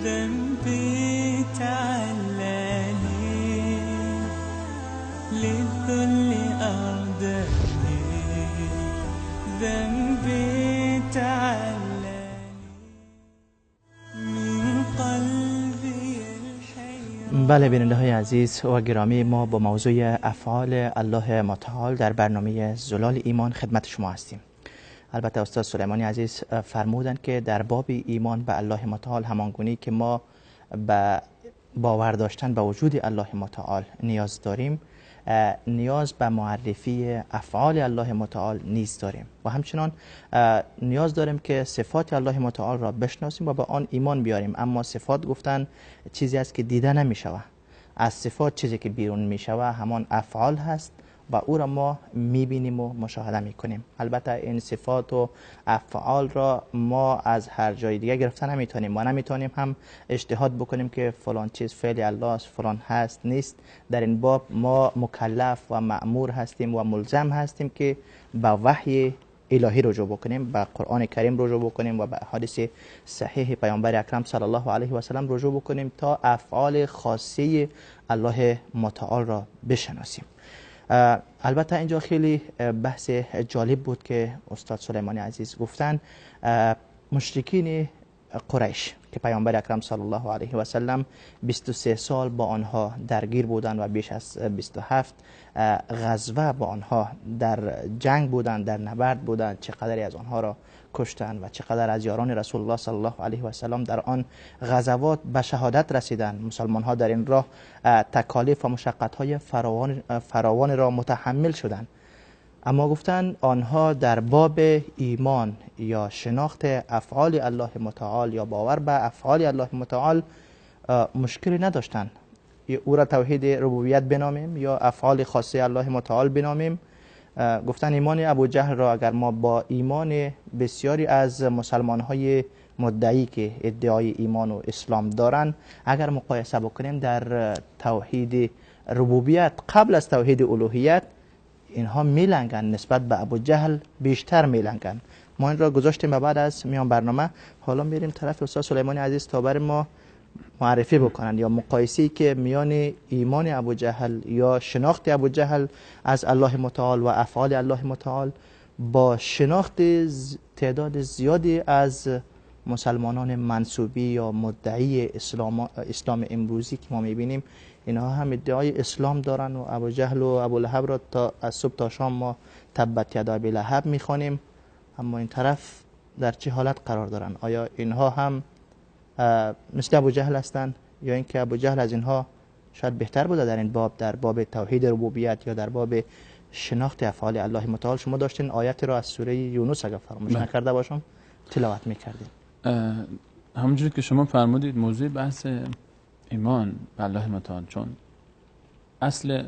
[SPEAKER 1] ذنبي تعلاني للذل أرداني ذنبي تعلاني من قلبي الحيرة.
[SPEAKER 2] بله بیننده های عزیز و گرامی، ما با موضوع افعال الله متعال در برنامه زلال ایمان خدمت شما هستیم. البته استاد سلیمانی عزیز فرمودند که در باب ایمان به الله متعال همانگونی که ما به باور داشتن به وجود الله متعال نیاز داریم، نیاز به معرفی افعال الله متعال نیز داریم و همچنان نیاز داریم که صفات الله متعال را بشناسیم و به آن ایمان بیاریم. اما صفات گفتن چیزی است که دیده نمی شود. از صفات چیزی که بیرون می شود همان افعال هست و او را ما میبینیم و مشاهده میکنیم. البته این صفات و افعال را ما از هر جای دیگه گرفته نمیتونیم، ما نمیتونیم هم اجتهاد بکنیم که فلان چیز فعل الله است، فلان هست نیست. در این باب ما مکلف و مأمور هستیم و ملزم هستیم که به وحی الهی رجوع بکنیم، به قرآن کریم رجوع بکنیم و به احادیث صحیح پیامبر اکرم صلی الله علیه و سلم رجوع بکنیم تا افعال خاصه الله متعال را بشناسیم. البته اینجا خیلی بحث جالب بود که استاد سلیمانی عزیز گفتن مشرکین قریش که پیامبر اکرم صلی الله علیه و سلم 23 سال با آنها درگیر بودند و بیش از 27 غزوه با آنها در جنگ بودند، در نبرد بودند، چقدری از آنها را کشتند و چقدر از یاران رسول الله صلی الله علیه و سلم در آن غزوات به شهادت رسیدند. مسلمان ها در این راه تکالیف و مشقت های فراوان را متحمل شدند. اما گفتند آنها در باب ایمان یا شناخت افعال الله متعال یا باور به افعال الله متعال مشکلی نداشتند. او را توحید ربوبیت بنامیم یا افعال خاصه الله متعال بنامیم. گفتن ایمان ابو جهل را اگر ما با ایمان بسیاری از مسلمان های مدعی که ادعای ایمان و اسلام دارند اگر مقایسه بکنیم، در توحید ربوبیت قبل از توحید الوهیت اینها میلنگن، نسبت به ابو جهل بیشتر میلنگن. ما این را گذاشتیم و بعد از میان برنامه حالا میریم طرف استاد سلیمانی عزیز تا بر ما معرفی بکنن یا مقایسه‌ای که میان ایمان ابو جهل یا شناخت ابو جهل از الله متعال و افعال الله متعال با شناخت تعداد زیادی از مسلمانان منسوبی یا مدعی اسلام امروزی که ما میبینیم، اینها هم ادعای اسلام دارن و ابو جهل و ابو لهب را تا از صبح تا شام ما تبت یدا ابی لهب میخوانیم، اما این طرف در چه حالت قرار دارن؟ آیا اینها هم مثل ابو جهل هستند یا اینکه ابو جهل از اینها شاید بهتر بوده در این باب، در باب توحید ربوبیت یا در باب شناخت افعال الله متعال؟ شما داشتین آیت را از سوره یونس اگر فراموش نکرده باشم تلاوت میکردین.
[SPEAKER 3] همونجوری که شما فرمودید موضوع بحث ایمان به الله متعال، چون اصل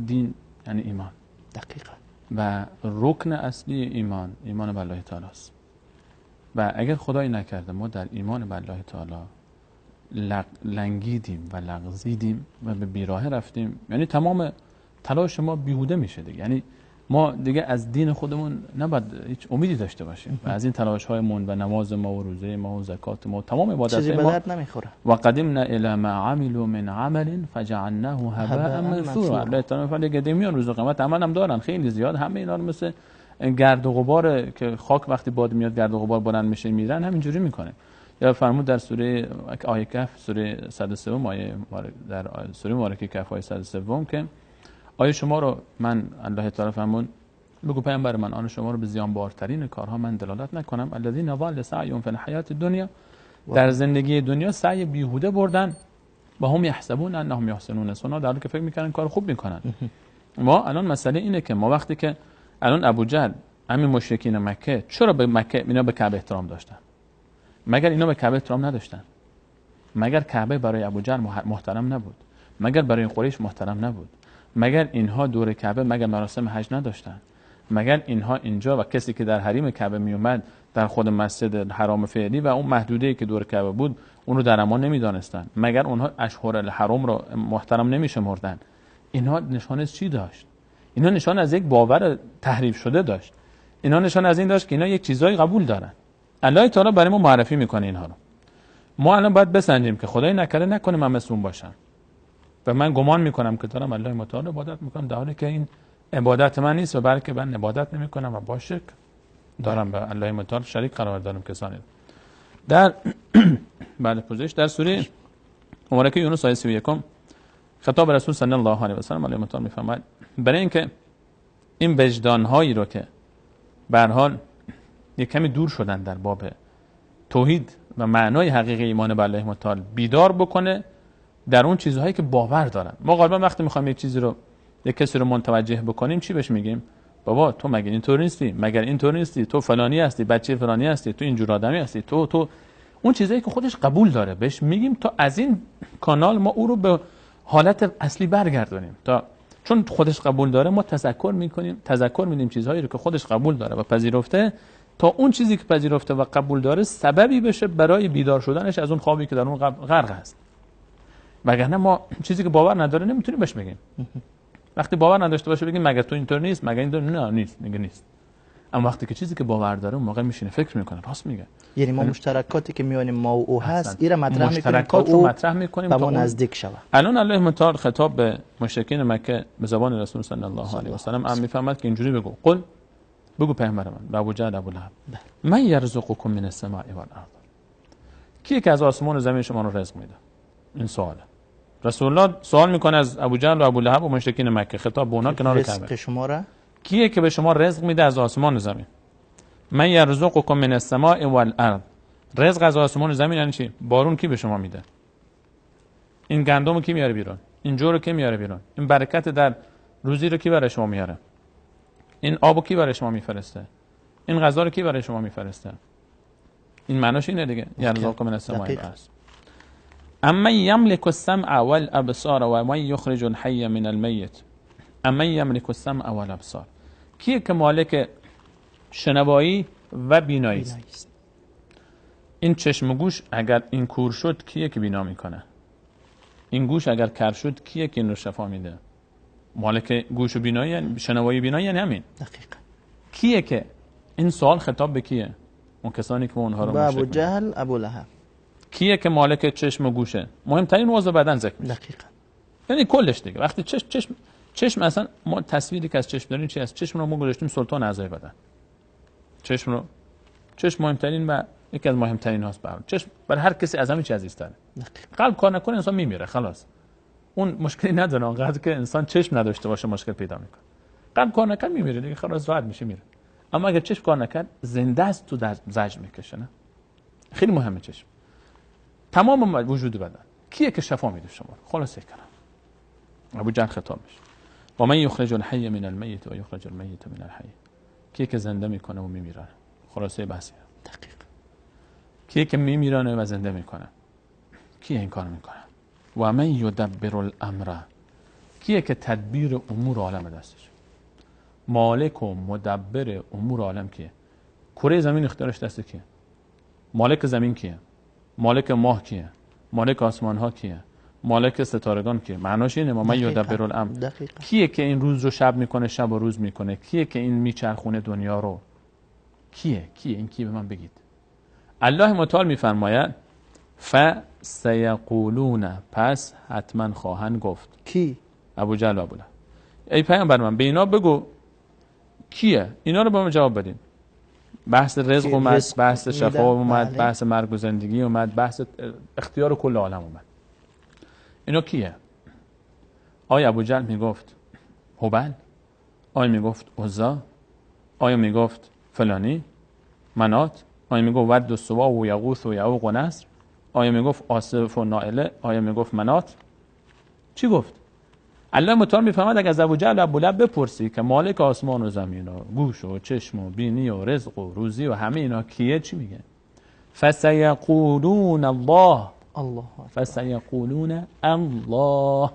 [SPEAKER 3] دین یعنی ایمان،
[SPEAKER 2] دقیقا،
[SPEAKER 3] و رکن اصلی ایمان ایمان به الله تعالی است. و اگر خدایی نکرده ما در ایمان به الله تعالی لنگیدیم و لغزیدیم و به بیراه رفتیم، یعنی تمام تلاش ما بیهوده میشه دیگه. یعنی ما دیگه از دین خودمون نباید هیچ امیدی داشته باشیم و از این تلاش هایمون و نماز ما و روزه ما و زکات ما و تمام عبادت ما
[SPEAKER 2] چیزی به نمیخوره.
[SPEAKER 3] و قدمنا الی ما عملوا من عمل فجعلناه هباء منثورا. الله تعالی فرمود که میان روز قیامت عمل هم دارن خیلی زیاد، همه اینا رو مثل گرد و غبار که خاک وقتی باد میاد گرد و غبار بلند میشه میرن، همینجوری میکنه. یا فرمود در سوره آیه کهف، سوره 103 آیه، در سوره مبارکه کهف آیه 103 که آیا شما رو من الله تعالی فرمود بگو پیامبر من آن شما رو به زیانبارترین کارها من دلالت نکنم، الذین ضل سعیهم فی الحیات الدنیا، در زندگی دنیا سعی بیهوده بردن و هم یحسبون انهم یحسنون صنعا، در حالی که فکر میکنن کار خوب میکنن. ما الان مسئله اینه که ما وقتی که الان ابو جهل همین مشرکین مکه چرا به مکه اینا به کعبه احترام داشتن؟ مگر اینا به کعبه احترام نداشتن؟ مگر کعبه برای ابو جهل محترم نبود؟ مگر برای قریش محترم نبود؟ مگر اینها دور کعبه مگر مراسم حج نداشتن؟ مگر اینها اینجا و کسی که در حریم کعبه می اومد در خود مسجد حرام فعلی و اون محدوده‌ای که دور کعبه بود اون رو در امان نمیدانستن؟ مگر اونها اشهر الحرم رو محترم نمیشمردن؟ اینها نشان از چی داشت؟ اینها نشان از یک باور تحریف شده داشت. اینها نشان از این داشت که اینا یک چیزایی قبول دارن. الله تعالی برای ما معرفی میکنه اینها رو. ما الان باید بسنجیم که خدای نکرده نکنه من مثل اون باشم و من گمان میکنم که دارم الله متعال عبادت میکنم، در حالی که این عبادت من نیست و بلکه من عبادت نمیکنم و با شرک دارم به الله متعال شریک قرار دارم کسانی. در بله پوزش در سوره مبارکه یونس آیه 31 خطاب رسول صلی الله علیه و سلم الله متعال میفرماید برای اینکه این وجدان هایی رو که به هر حال یک کمی دور شدن در باب توحید و معنای حقیقی ایمان به الله متعال بیدار بکنه در اون چیزهایی که باور دارن. ما غالبا وقتی میخوایم یک چیزی رو، یک کسی رو متوجه بکنیم چی بهش میگیم؟ بابا تو مگر اینطور نیستی؟ مگر اینطور نیستی؟ تو فلانی هستی، بچه فلانی هستی، تو اینجور آدمی هستی، تو اون چیزایی که خودش قبول داره بهش میگیم تا از این کانال ما او رو به حالت اصلی برگردونیم. تا چون خودش قبول داره ما تذکر میکنیم، تذکر میدیم چیزهایی رو که خودش قبول داره و پذیرفته، تا اون چیزی که پذیرفته و قبول داره سببی بشه برای بیدار شدنش از اون خوابی که در اون غرق است. وگرنه ما چیزی که باور نداره نمیتونیم بهش بگیم. وقتی باور نداشته باشه بگیم مگر تو اینطور نیست، مگر اینطور نه نیست، میگه نیست. اما وقتی که چیزی که باور داره اون موقع میشینه فکر میکنه، راست میگه.
[SPEAKER 2] یعنی ما مشترکاتی که میان ما و او هست ایرا مطرح میکنیم،
[SPEAKER 3] مشترکات رو مطرح میکنیم
[SPEAKER 2] تا ما نزدیک شوه.
[SPEAKER 3] الان الله متعال خطاب به مشرکین مکه به زبان رسول صلی الله علیه و سلم هم میفهمد که اینجوری بگو، قل بگو پیامبر من به ابو جهل ابو لهب، من یرزقکم من السماء والارض، کیه که از آسمان و زمین شما رو رزق میده؟ این سواله. رسول الله سوال میکنه از ابو جهل و ابو لهب و مشرکین مکه، خطاب به اونا کنار کعبه،
[SPEAKER 2] شما را
[SPEAKER 3] کیه که به شما رزق میده از آسمان و زمین؟ من یرزقکم من السماء والارض. رزق از آسمان و زمین یعنی چی؟ بارون کی به شما میده؟ این گندم کی میاره بیرون؟ این جو رو کی میاره بیرون؟ این برکت در روزی رو کی برای شما میاره؟ این آبو کی برای شما میفرسته؟ این غذا رو کی برای شما میفرسته؟ این معناش اینه دیگه، یرزقکم من السماء والارض. اما یملک السمع والابصار و من یخرج الحی من المیت. اما یملک السمع والابصار، کیه که مالک شنوایی و بینایی است؟ این چشم و گوش اگر این کور شد کیه که بینا میکنه؟ این گوش اگر کر شد کیه که این رو شفا میده؟ مالک گوش و بینایی، شنوایی و بینایی یعنی همین.
[SPEAKER 2] دقیقاً.
[SPEAKER 3] کیه که این سوال خطاب به کیه؟ اون کسانی که اونها رو
[SPEAKER 2] ابو جهل ابو لهب.
[SPEAKER 3] کیه که مالک چشم و گوشه؟ مهمترین عضو بدن ذکر میشه.
[SPEAKER 2] دقیقاً. یعنی
[SPEAKER 3] کلش دیگه. وقتی چشم اصلا ما تصویری که از چشم داریم چی است؟ چشم رو ما گذاشتیم سلطان اعضای بدن. چشم رو، چشم مهمترین و یکی از مهمترین هاست برای چشم، برای هر کسی از همه چیز عزیزتره. قلب کار نکنه انسان میمیره خلاص. اون مشکلی نداره، اونقدر که انسان چشم نداشته باشه مشکل پیدا میکنه. قلب کار نکنه میمیره دیگه، خلاص راحت میشه میره. اما اگر چشم کار نکرد زنده است، تو در زجر میکشه. نه خیلی مهمه چشم. تمام وجود بدن کیه که شفا میده شما؟ خلاصه کلام ابو جهل خطاب میشه. و من یخرج الحی من المیت و یخرج المیت من الحی. کیه که زنده میکنه و میمیرانه؟ خلاصه بحثی.
[SPEAKER 2] دقیق.
[SPEAKER 3] کیه که میمیرانه و زنده میکنه؟ کیه این کار میکنه؟ و من یدبر الامر. کیه که تدبیر امور عالم دستش؟ مالک و مدبر امور عالم کیه؟ کره زمین اختیارش دست کیه؟ مالک زمین کیه؟ مالک ماه کیه؟ مالک آسمان ها کیه؟ مالک ستارگان کیه؟ معناش اینه، ما من یدبر الامر. کیه که این روز رو شب میکنه، شب و روز میکنه؟ کیه که این میچرخونه دنیا رو؟ کیه؟ کیه این؟ کیه به من بگید. الله متعال میفرماید فسیقولون، پس حتما خواهند گفت.
[SPEAKER 2] کی؟
[SPEAKER 3] ابو جهل و ابو لهب. ای پیامبر من به اینا بگو کیه؟ اینا رو به من جواب بدین. بحث رزق اومد، بحث شفا اومد، بحث مرگ و زندگی اومد، بحث اختیار کل عالم اومد. اینا کیه؟ آیا ابو جهل میگفت هبل؟ آیا میگفت عزا؟ آیا میگفت فلانی منات؟ آیا میگفت ود و سوا و یغوث و یعوق و نصر؟ آیا میگفت آصف و نائله؟ آیا میگفت منات؟ چی گفت؟ الله متعال میفهمد اگر از ابو جهل و ابو لهب بپرسی که مالک آسمان و زمین و گوش و چشم و بینی و رزق و روزی و همه اینا کیه، چی میگه؟ فسیقولون الله.
[SPEAKER 2] الله.
[SPEAKER 3] فسیقولون الله.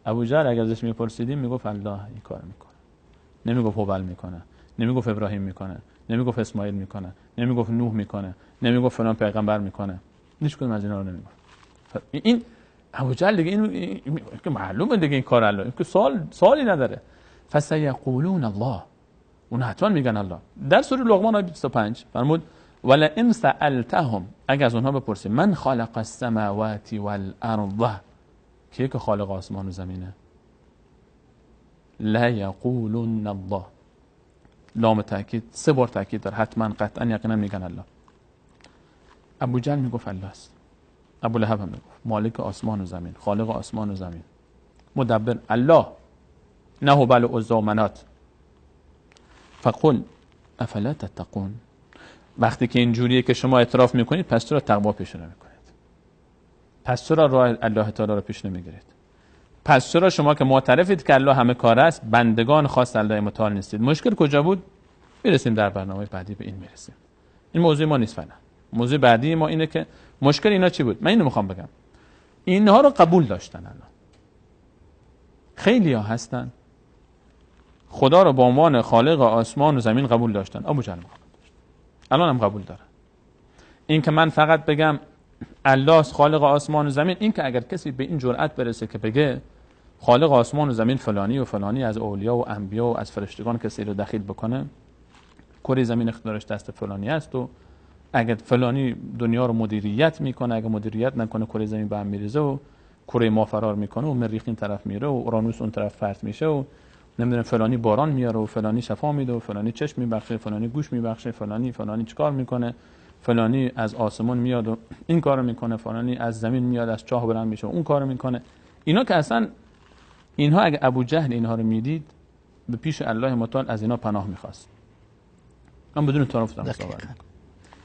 [SPEAKER 3] ابو جهل اگر ازش میپرسیدیم میگفت الله این کار میکنه، نمیگفت هبل میکنه، نمیگفت ابراهیم میکنه، نمیگفت اسماعیل میکنه، نمیگفت نوح میکنه، نمیگفت فلان پیغمبر میکنه، هیچ کدوم از اینا رو نمیگفت. این ابو جهل دیگه این که معلومه دیگه این کار الله، این که سوالی نداره. فسیقولون الله، اون حتما میگن الله. در سوره لقمان آیه 25 فرمود ولئن سألتهم، اگر از اونها بپرسی من خالق السماوات والارض، کیه که خالق آسمان و زمینه؟ لا یقولن الله. لام تاکید، 3 بار تاکید داره، حتما قطعا یقینا میگن الله. ابو جهل میگفت الله است، ابو لهب هم میگفت مالک آسمان و زمین، خالق آسمان و زمین، مدبر الله، نه هبل و عزی و منات. فقل افلا تتقون. وقتی که اینجوریه که شما اعتراف میکنید، پس چرا تقوا پیش نمیکنید؟ پس چرا راه الله تعالی رو پیش نمیگیرید؟ پس چرا شما که معترفید که الله همه کار است، بندگان خاص الله متعال نیستید؟ مشکل کجا بود؟ میرسیم در برنامه بعدی به این میرسیم. این موضوع ما نیست فعلا. موضوع بعدی ما اینه که مشکل اینا چی بود؟ من اینو میخوام بگم. اینها رو قبول داشتن. الان خیلی ها هستن خدا رو به عنوان خالق آسمان و زمین قبول داشتن. ابو جهل قبول داشت، الان هم قبول دارن. این که من فقط بگم الله خالق آسمان و زمین، این که اگر کسی به این جرأت برسه که بگه خالق آسمان و زمین فلانی و فلانی از اولیا و انبیا و از فرشتگان کسی رو دخیل بکنه، کره زمین اختیارش دست فلانی است و اگر فلانی دنیا رو مدیریت میکنه، اگر مدیریت نکنه کره زمین به هم میریزه و کره ما فرار میکنه و مریخ این طرف میره و اورانوس اون طرف پرت میشه و نمیدونم فلانی باران میاره و فلانی شفا میده و فلانی چشم میبخشه، فلانی گوش میبخشه، فلانی فلانی چیکار میکنه، فلانی از آسمون میاد و این کارو میکنه، فلانی از زمین میاد از چاه بلند میشه و اون کارو میکنه. اینا که اصلا اینها اگه ابو جهل اینها رو میدید به پیش الله متعال از اینا پناه میخواست. من بدون تعارف دارم صحبت.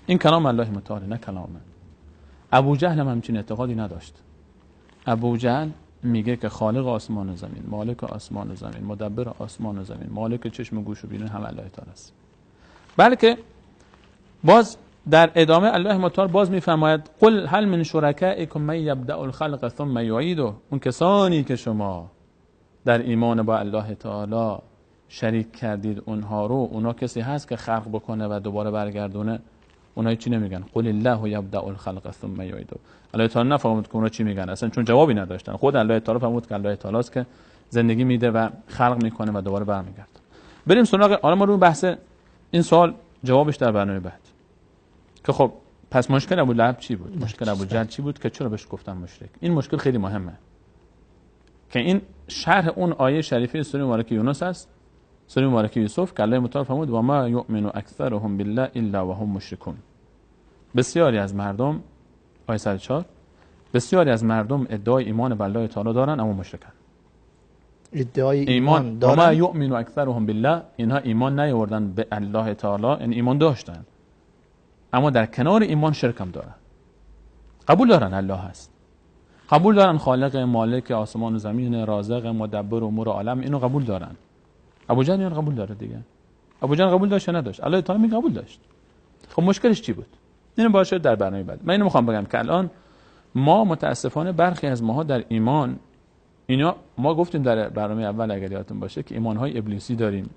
[SPEAKER 3] این کلام الله متعال، نه کلام من. ابو جهل هم همچین اعتقادی نداشت. ابو جهل میگه که خالق آسمان و زمین، مالک آسمان و زمین، مدبر آسمان و زمین، مالک چشم و گوش و بینی هم الله تعالی است. بلکه باز در ادامه الله متعال باز میفرماید قل هل من شرکائکم من یبدأ الخلق ثم یعیده. اون کسانی که شما در ایمان با الله تعالی شریک کردید اونها رو، اونا کسی هست که خلق بکنه و دوباره برگردونه؟ اونها چی نمیگن؟ قل الله یبدأ الخلق ثم یعیده. الله تعالی نفرمود که اونا چی میگن، اصلا چون جوابی نداشتن. خود الله تعالی فرمود که الله تعالی است که زندگی میده و خلق میکنه و دوباره برمیگرده. بریم سراغ حالا ما رو بحث این سوال جوابش در برنامه بعد. که خب پس مشکل ابو لهب چی بود؟ مشکل ابو جهل چی بود که چرا بهش گفتن مشرک؟ این مشکل خیلی مهمه. که این شرح اون آیه شریفه سوره مبارکه یونس است، سوره مبارکه یوسف، که الله متعال فرمود و ما یؤمن اکثرهم بالله الا وهم مشرکون. بسیاری از مردم، آیه 104، بسیاری از مردم ادعای ایمان به الله تعالی دارن اما مشرکن.
[SPEAKER 2] ادعای ایمان دارن،
[SPEAKER 3] و ما یؤمن اکثرهم بالله، اینها ایمان نیاوردن به الله تعالی، یعنی ایمان داشتن اما در کنار ایمان شرک هم دارن. قبول دارن الله هست، قبول دارن خالق مالک آسمان و زمین، رازق مدبر امور عالم، اینو قبول دارن. ابو جهل اینو قبول داره دیگه. ابو جهل قبول داشت یا نداشت؟ الله تعالی میگه قبول داشت. خب مشکلش چی بود؟ اینو باشه در برنامه بعد. من اینو میخوام بگم که الان ما متاسفانه برخی از ماها در ایمان، اینا ما گفتیم در برنامه اول اگر یادتون باشه که ایمانهای ابلیسی داریم،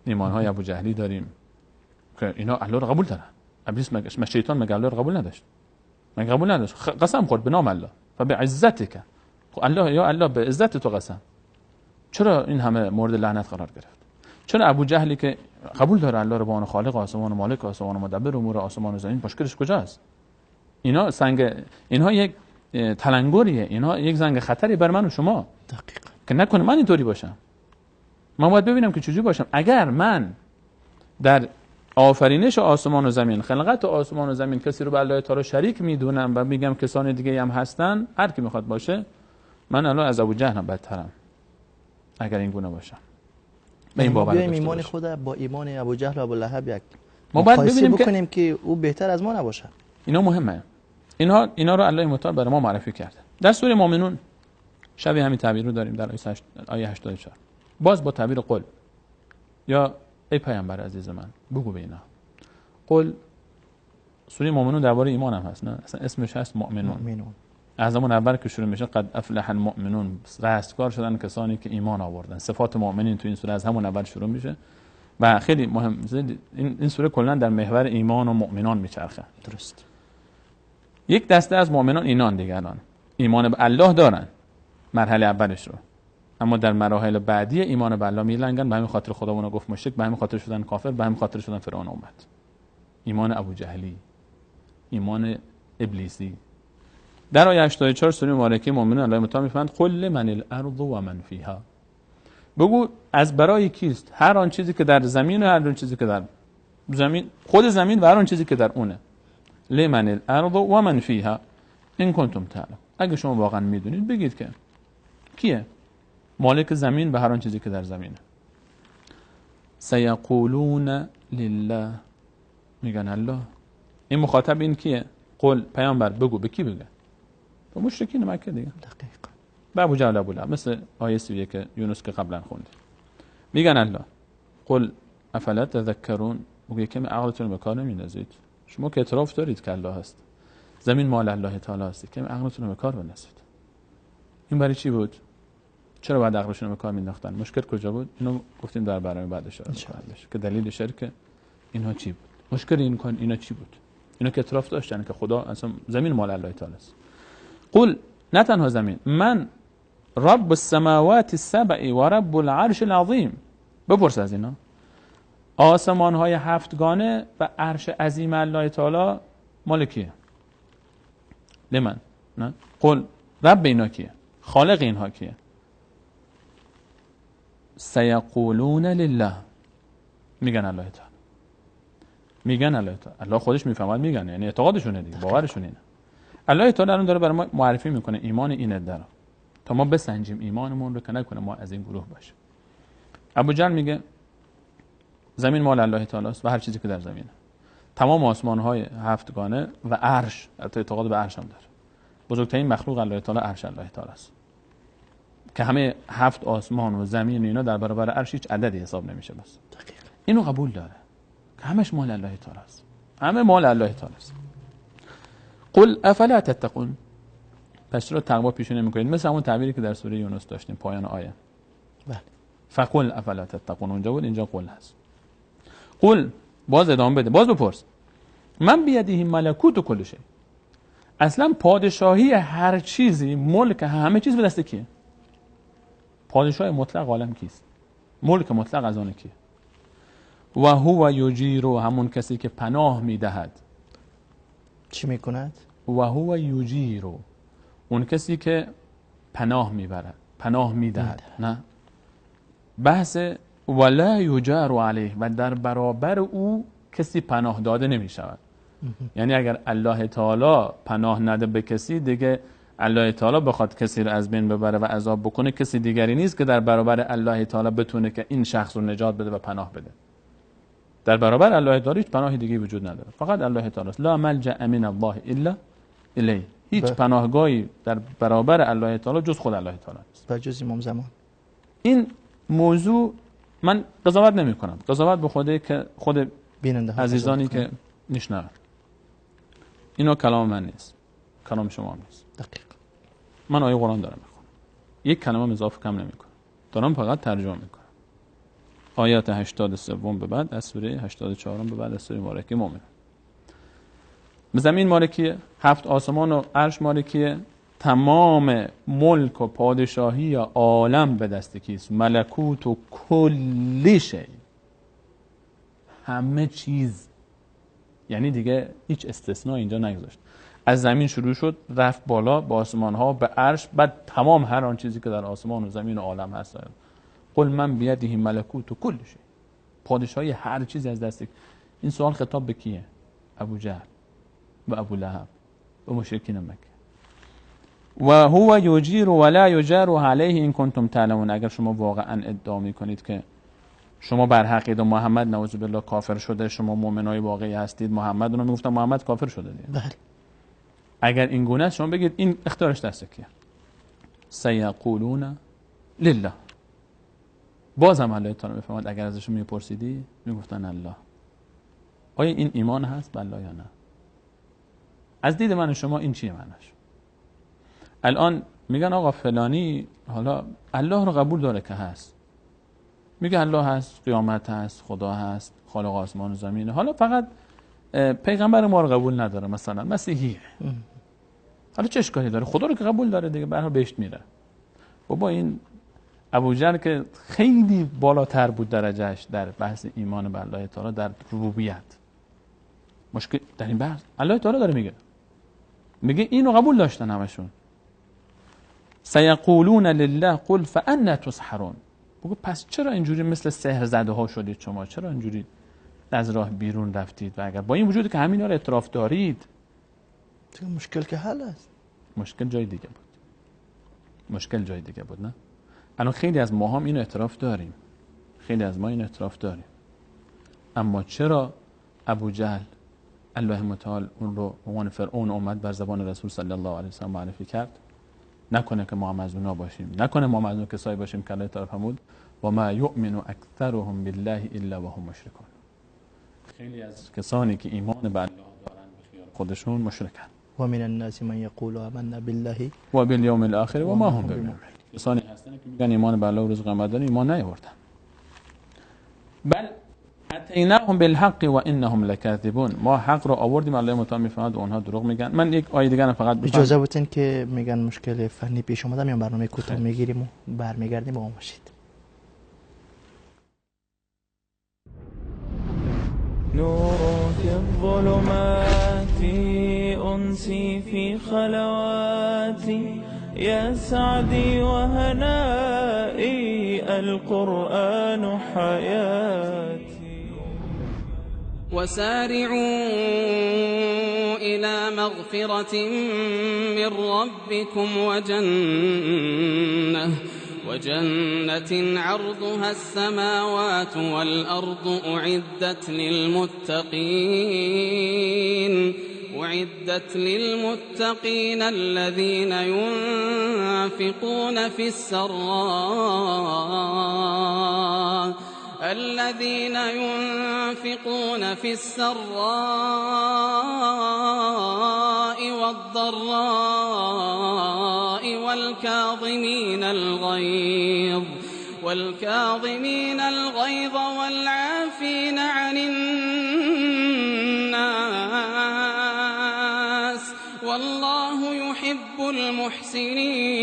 [SPEAKER 3] ایمانهای ابو جهلی داریم که اینا الله رو قبول دارن. ابلیس مگه شیطان مگه الله رو قبول نداشت؟ مگه قبول نداشت؟ قسم خورد به نام الله و به عزتک. خب الله یا الله به عزت تو قسم. چرا این همه مورد لعنت قرار گرفت؟ چرا ابو جهلی که قبول داره الله رو به عنوان خالق آسمان و مالک آسمان و مدبر امور آسمان و زمین، مشکلش کجاست؟ اینا سنگ، اینها یک تلنگریه، اینها یک زنگ خطری بر من و شما.
[SPEAKER 2] دقیقاً.
[SPEAKER 3] که نکنه من اینطوری باشم. من باید ببینم که چجوری باشم. اگر من در آفرینش آسمان و زمین، خلقت آسمان و زمین، کسی رو به الله تعالی شریک میدونم و میگم کسان دیگه هم هستن، هر کی میخواد باشه، من الان از ابو جهل هم بدترم اگر این گونه باشم. به این باور
[SPEAKER 2] داشته ایمان خود با ایمان ابو جهل و ابو لهب یک
[SPEAKER 3] ما باید ببینیم
[SPEAKER 2] بکنیم که او بهتر از ما نباشه.
[SPEAKER 3] اینا مهمه. اینا رو الله متعال برای ما معرفی کرده. در سوره مؤمنون شبیه همین تعبیر رو داریم در آیه 84. باز با تعبیر قل، یا ای پیامبر عزیز من بگو به اینا. قل، سوره مؤمنون درباره ایمان هم هست، نه اصلا اسمش هست مؤمنون. از همون اول که شروع میشه قد افلح المؤمنون، رستگار شدن کسانی که ایمان آوردن. صفات مؤمنین تو این سوره از همون اول شروع میشه و خیلی مهم. این سوره کلا در محور ایمان و مؤمنان میچرخه.
[SPEAKER 2] درست.
[SPEAKER 3] یک دسته از مؤمنان اینان دیگه الان ایمان به الله دارن، مرحله اولش رو، اما در مراحل بعدی ایمان به الله میلنگن. به همین خاطر خدا اونا گفت مشرک، به همین خاطر شدن کافر، به همین خاطر شدن فرعون اومد. ایمان ابو جهلی، ایمان ابلیسی. در آیه 84 سوره مبارکه مؤمنون الله متعال میفرمایند قل لمن الارض و من فیها، بگو از برای کیست هر آن چیزی که در زمین و هر آن چیزی که در زمین، خود زمین و هر آن چیزی که در اونه. لمن الارض و من فیها ان کنتم تعلمون، اگه شما واقعا میدونید بگید که کیه مالک زمین و هر آن چیزی که در زمینه. سیقولون لله، میگن الله. این مخاطب این کیه؟ قل، پیامبر بگو. به کی بگه؟ به مشرکین مکه دیگه.
[SPEAKER 2] دقیقاً.
[SPEAKER 3] به ابو جهل، ابو لهب، مثل آیه 31 یونس که قبلا خوندیم. میگن الله. قل افلا تذکرون، بگو یکم عقلتون به کار نمیندازید؟ شما که اعتراف دارید که الله هست، زمین مال الله تعالی هست، یکم عقلتون به کار بندازید. این برای چی بود؟ چرا باید عقلشون رو به کار مینداختن؟ مشکل کجا بود؟ اینو گفتیم در برنامه بعد اشاره می‌کنم که دلیل شرک اینها چی بود؟ مشکل این کن اینا چی بود؟ اینا که اعتراف داشتن که خدا اصلا زمین مال الله تعالی است. قل، نه تنها زمین، من رب السماوات السبع و رب العرش العظیم. بپرس از اینا، آسمان های هفتگانه و عرش عظیم الله تعالی مال کیه؟ لمن؟ نه؟ قل، رب اینا کیه؟ خالق اینها کیه؟ سیقولون لله، میگن الله تعالی. میگن الله تعالی. الله خودش میفهمد میگن، یعنی اعتقادشونه دیگه، باورشون اینه. الله تعالی الان داره برای ما معرفی میکنه ایمان این عده رو، تا ما بسنجیم ایمانمون رو که نکنه ما از این گروه باشیم. ابو جهل میگه زمین مال الله تعالی است و هر چیزی که در زمینه، تمام آسمان‌های هفتگانه و عرش، حتی اعتقاد به عرش هم داره. بزرگترین مخلوق الله تعالی عرش الله تعالی است که همه هفت آسمان و زمین و اینا در برابر عرش هیچ عددی حساب نمیشه. بس
[SPEAKER 2] دقیقاً
[SPEAKER 3] اینو قبول داره که همش مال الله تعالی است، همه مال الله تعالی است. قل افلا تتقون، پس چرا تقوا پیش نمی‌کنید؟ مثل همون تعبیری که در سوره یونس داشتیم پایان آیه.
[SPEAKER 2] بله.
[SPEAKER 3] فقل افلا تتقون اونجا بود، اینجا قل هست. قل، باز ادامه بده، باز بپرس. من بیده ملکوت کل شیء، اصلا پادشاهی هر چیزی، ملک همه چیز به دست کیه؟ پادشاه مطلق عالم کیست؟ ملک مطلق از آن کیه؟ و هو یجیر، همون کسی که پناه میدهد.
[SPEAKER 2] چی میکند؟
[SPEAKER 3] و هو یجیر، اون کسی که پناه میبرد، پناه میدهد. نه بحث ولا یجار علیه، و در برابر او کسی پناه داده نمیشود. یعنی اگر الله تعالی پناه نده به کسی، دیگه الله تعالی بخواد کسی رو از بین ببره و عذاب بکنه، کسی دیگری نیست که در برابر الله تعالی بتونه که این شخص رو نجات بده و پناه بده. در برابر الله تعالی هیچ پناه دیگه وجود نداره، فقط الله تعالی است. لا ملجأ من الله الا الیه، هیچ پناهگاهی در برابر الله تعالی جز خود الله تعالی نیست
[SPEAKER 2] و جز امام زمان.
[SPEAKER 3] این موضوع من قضاوت نمی کنم، قضاوت به خوده که خود عزیزانی که میشنون. اینو کلام من نیست، کلام شما نیست.
[SPEAKER 2] دقیق.
[SPEAKER 3] من آیه قرآن دارم میخونم، یک کلمه اضافه کم نمیکنم، دارم فقط ترجمه میکنم. آیات 83 به بعد از سوره 84 به بعد از سوره مبارکه مؤمنون. زمین مالکیه، هفت آسمان و عرش مالکیه، تمام ملک و پادشاهی عالم به دست کیست؟ ملکوت و کل شی، همه چیز. یعنی دیگه هیچ استثناء اینجا نگذاشت. از زمین شروع شد، رفت بالا به آسمان ها، به عرش، بعد تمام هر آن چیزی که در آسمان و زمین و عالم هست. قل من بیده ملکوت و کل شی، پادشاهی هر چیزی از دست. این سوال خطاب به کیه؟ ابو جهل و ابو لهب و مشرکین مکه. و هو یجیر ولا یجار علیه ان کنتم تعلمون. اگر شما واقعا ادعا میکنید که شما بر حقید و محمد نعوذ بالله کافر شده، شما مؤمنای واقعی هستید، محمد رو میگفتن محمد کافر شده دیگه.
[SPEAKER 2] بله.
[SPEAKER 3] اگر این گونه است شما بگید این اختیارش دست کیه؟ سیقولون لله. باز هم الله تعالی میفرماد اگر ازشون میپرسیدی میگفتن الله. آیا این ایمان هست بالله یا نه؟ از دید من و شما این چیه معناش؟ الان میگن آقا فلانی حالا الله رو قبول داره که هست، میگه الله هست، قیامت هست، خدا هست، خالق آسمان و زمینه، حالا فقط پیغمبر ما رو قبول نداره، مثلا مسیحیه. حالا چه اشکالی داره؟ خدا رو که قبول داره دیگه، به هر حال بهشت میره. بابا این ابوجهل که خیلی بالاتر بود درجهش در بحث ایمان به الله تعالی در ربوبیت، مشکل در این بحث الله تعالی داره میگه، میگه اینو قبول داشتن همشون. سیقولون لله قل فانا تسحرون. بگو پس چرا اینجوری مثل سحر زده ها شدید شما؟ چرا اینجوری از راه بیرون رفتید؟ و اگر با این وجود که همینا رو اعتراف دارید،
[SPEAKER 2] مشکل که حل است.
[SPEAKER 3] مشکل جای دیگه بود. مشکل جای دیگه بود، نه؟ الان خیلی از ما هم اینو اعتراف داریم. خیلی از ما اینو اعتراف داریم. اما چرا ابو جهل الله متعال اون رو به عنوان فرعون اومد بر زبان رسول صلی الله علیه و سلم معرفی کرد؟ نکنه که ما هم از اونا باشیم، نکنه ما هم از اون کسایی باشیم که الله تعالی فرمود و ما یؤمن اکثرهم بالله الا وهم مشرکون. خیلی از کسانی که ایمان به الله دارن به خیال خودشون مشرکن.
[SPEAKER 2] و من الناس من یقول آمنا بالله
[SPEAKER 3] و بالیوم الاخر و ما هم بمؤمنین. کسانی هستن که میگن ایمان به الله و روز قیامت دارن، ایمان نیاوردن. بل اتیناهم بالحق و انهم لکاذبون. ما حق رو آوردیم، الله متعال میفرماد و اونها دروغ میگن. من یک آیه دیگه فقط
[SPEAKER 2] اجازه بدین که میگن مشکل فنی پیش اومده، میام برنامه کوتاه میگیریم و برمیگردیم. با ما باشید.
[SPEAKER 1] نور في الظلمات أنسي في خلواتي يا سعدي وهنائي القرآن حياتي.
[SPEAKER 5] وسارعوا إلى مغفرة من ربكم وجنة عرضها السماوات والأرض أعدت للمتقين الذين ينفقون في السراء والضراء والكاظمين الغيظ والعافين عن الناس والله يحب المحسنين.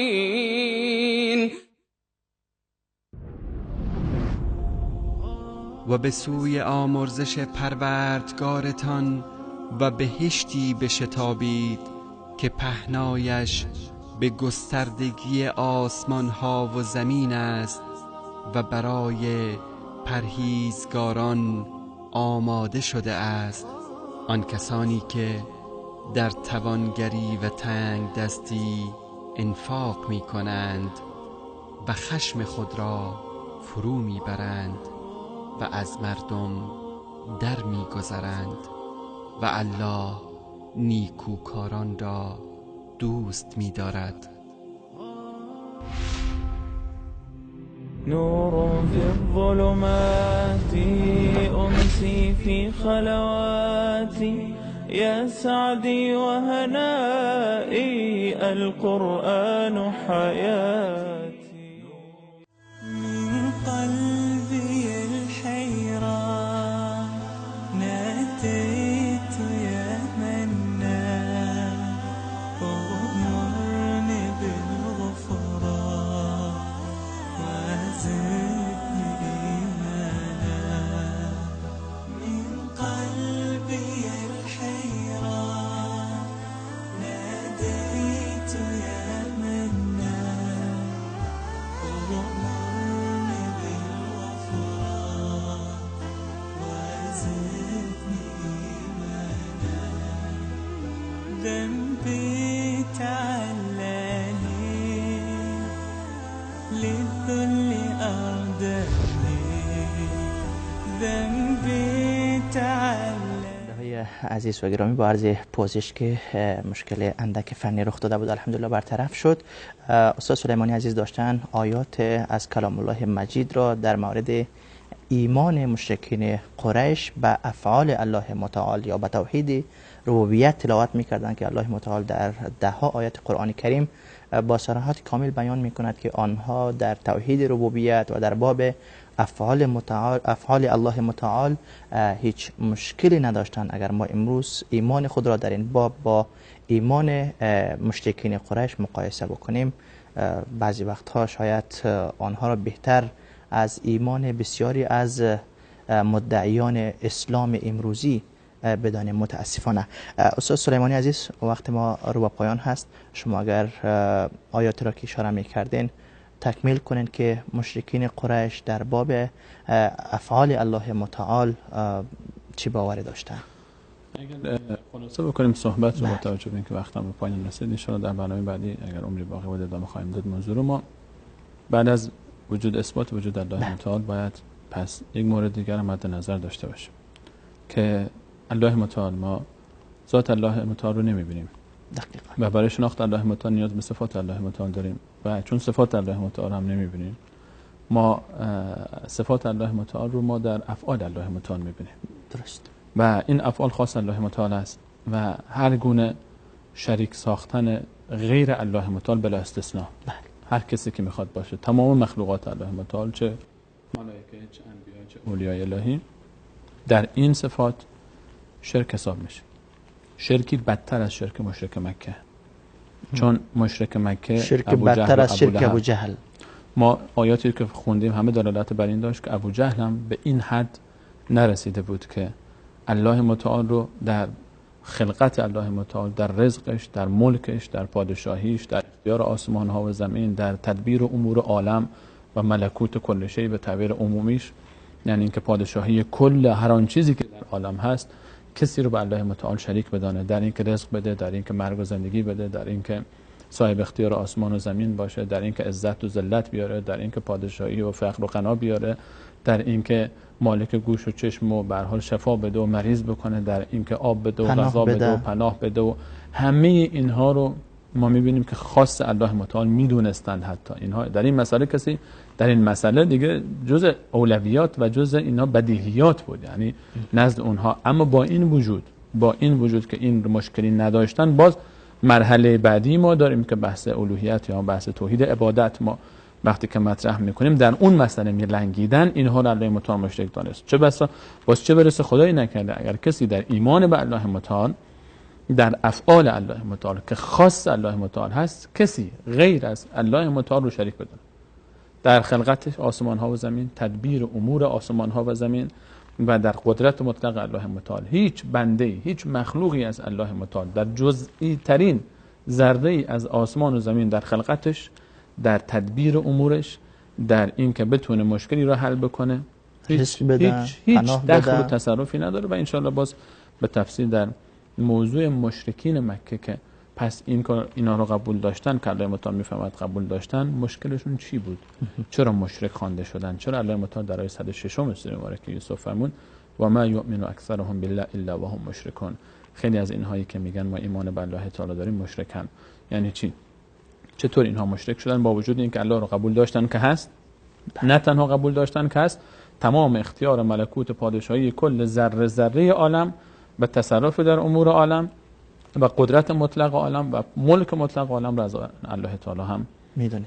[SPEAKER 6] و به سوی آمرزش پروردگارتان و بهشتی بشتابید که پهنایش به گستردگی آسمان ها و زمین است و برای پرهیزگاران آماده شده است. آن کسانی که در توانگری و تنگ دستی انفاق می کنند و خشم خود را فرو می برند و از مردم در می گذرند و الله نیکوکاران را دوست می دارد.
[SPEAKER 1] نور في الظلمات أمسي في خلواتي يا سعدي وهنائي القرآن حياتي. من قلبي الحيران ناديت يا منان اغمرني بالغفران وزدني إيمانا. من قلبي الحيران ناديت يا منان اغمرني بالغفران وزدني إيمانا. ذنبي تعلاني للذل أرداني ذنبي تعلاني.
[SPEAKER 2] عزیز و گرامی، با عرض پوزش که مشکل اندک فنی رخ داده بود الحمدلله برطرف شد. استاد سلیمانی عزیز داشتن آیات از کلام الله مجید را در مورد ایمان مشرکین قریش به افعال الله متعال یا به توحید ربوبیت تلاوت می‌کردند که الله متعال در ده ها آیات قرآن کریم با صراحت کامل بیان می‌کند که آنها در توحید ربوبیت و در باب افعال الله متعال هیچ مشکلی نداشتند. اگر ما امروز ایمان خود را در این باب با ایمان مشرکین قریش مقایسه بکنیم، بعضی وقتها شاید آنها را بهتر از ایمان بسیاری از مدعیان اسلام امروزی بدانیم متاسفانه. استاد سلیمانی عزیز، وقت ما رو به پایان هست. شما اگر آیات را که اشاره می‌کردین تکمیل کنین که مشرکین قریش در باب افعال الله متعال چی باوری داشتن؟
[SPEAKER 3] اگر خلاصه بکنیم صحبت رو با توجه به اینکه وقتم به پایان رسید، ان شاءالله در برنامه بعدی اگر عمری باقی بود ادامه خواهیم داد موضوع رو. ما بعد از وجود اثبات وجود الله متعال باید پس یک مورد دیگر مد نظر داشته باشیم که الله متعال، ما ذات الله متعال رو نمیبینیم
[SPEAKER 2] دقیقاً،
[SPEAKER 3] و برای شناخت الله متعال نیاز به صفات الله متعال داریم و چون صفات الله متعال هم نمیبینیم، ما صفات الله متعال رو ما در افعال الله متعال میبینیم.
[SPEAKER 2] درست.
[SPEAKER 3] و این افعال خاص الله متعال است و هر گونه شریک ساختن غیر الله متعال بلا استثناء،
[SPEAKER 2] بله،
[SPEAKER 3] هر کسی که میخواد باشه، تمام مخلوقات الله متعال، چه ملائکه، چه انبیا، چه اولیای الهی، در این صفات شرک حساب میشه. شرکی بدتر از شرک مشرک مکه، چون مشرک مکه
[SPEAKER 2] شرک بدتر از شرک ابو جهل.
[SPEAKER 3] ما آیاتی که خوندیم همه دلالت بر این داشت که ابو جهل هم به این حد نرسیده بود که الله متعال رو در خلقت الله متعال، در رزقش، در ملکش، در پادشاهیش، در اختیار آسمان ها و زمین، در تدبیر امور عالم و ملکوت کل شی به تعبیر عمومیش، یعنی اینکه پادشاهی کل هر آن چیزی که در عالم هست، کسی رو به الله متعال شریک بدانه، در اینکه رزق بده، در اینکه مرگ و زندگی بده، در اینکه صاحب اختیار آسمان و زمین باشه، در اینکه عزت و ذلت بیاره، در اینکه پادشاهی و فقر و غنا بیاره، در اینکه مالک گوش و چشم و به هر حال شفا بده و مریض بکنه، در اینکه آب بده و غذا بده و پناه بده و همه اینها رو ما میبینیم که خاص الله متعال میدونستند. حتی اینها در این مسئله کسی در این مسئله دیگه جزء اولویات و جزء اینها بدیهیات بود، یعنی نزد اونها. اما با این وجود که این مشکلی نداشتن، باز مرحله بعدی ما داریم که بحث الوهیت یا بحث توحید عبادت ما وقتی که مطرح میکنیم در اون مسئله میلنگیدن، اینها رو الله متعال مشرک دانست. چه بسا باز چه برسه خدای نکرده اگر کسی در ایمان به الله متعال، در افعال الله متعال که خاص الله متعال هست، کسی غیر از الله متعال رو شریک بدونه در خلقت آسمان ها و زمین، تدبیر امور آسمان ها و زمین و در قدرت مطلق الله متعال، هیچ بنده، هیچ مخلوقی از الله متعال در جزئی ترین ذره از آسمان و زمین در خلقتش، در تدبیر امورش، در این که بتونه مشکلی رو حل بکنه، هیچ دخل و تصرفی نداره. و انشاءالله باز به تفصیل در موضوع مشرکین مکه که پس این کار اینا رو قبول داشتن که الله متعال میفهمد قبول داشتن، مشکلشون چی بود؟ چرا مشرک خوانده شدن؟ چرا الله متعال در آیه 106 سوره مبارکه یوسف فرمود و ما یؤمن اکثرهم بالله الا وهم مشرکون؟ خیلی از اینهایی که میگن ما ایمان به الله تعالی داریم مشرکن. یعنی چی؟ چطور اینها مشرک شدن با وجود اینکه الله رو قبول داشتن که هست؟ نه تنها قبول داشتن که هست، تمام اختیار ملکوت پادشاهی کل ذره ذره عالم و تصرف در امور عالم و قدرت مطلق عالم و ملک مطلق عالم را از الله تعالی هم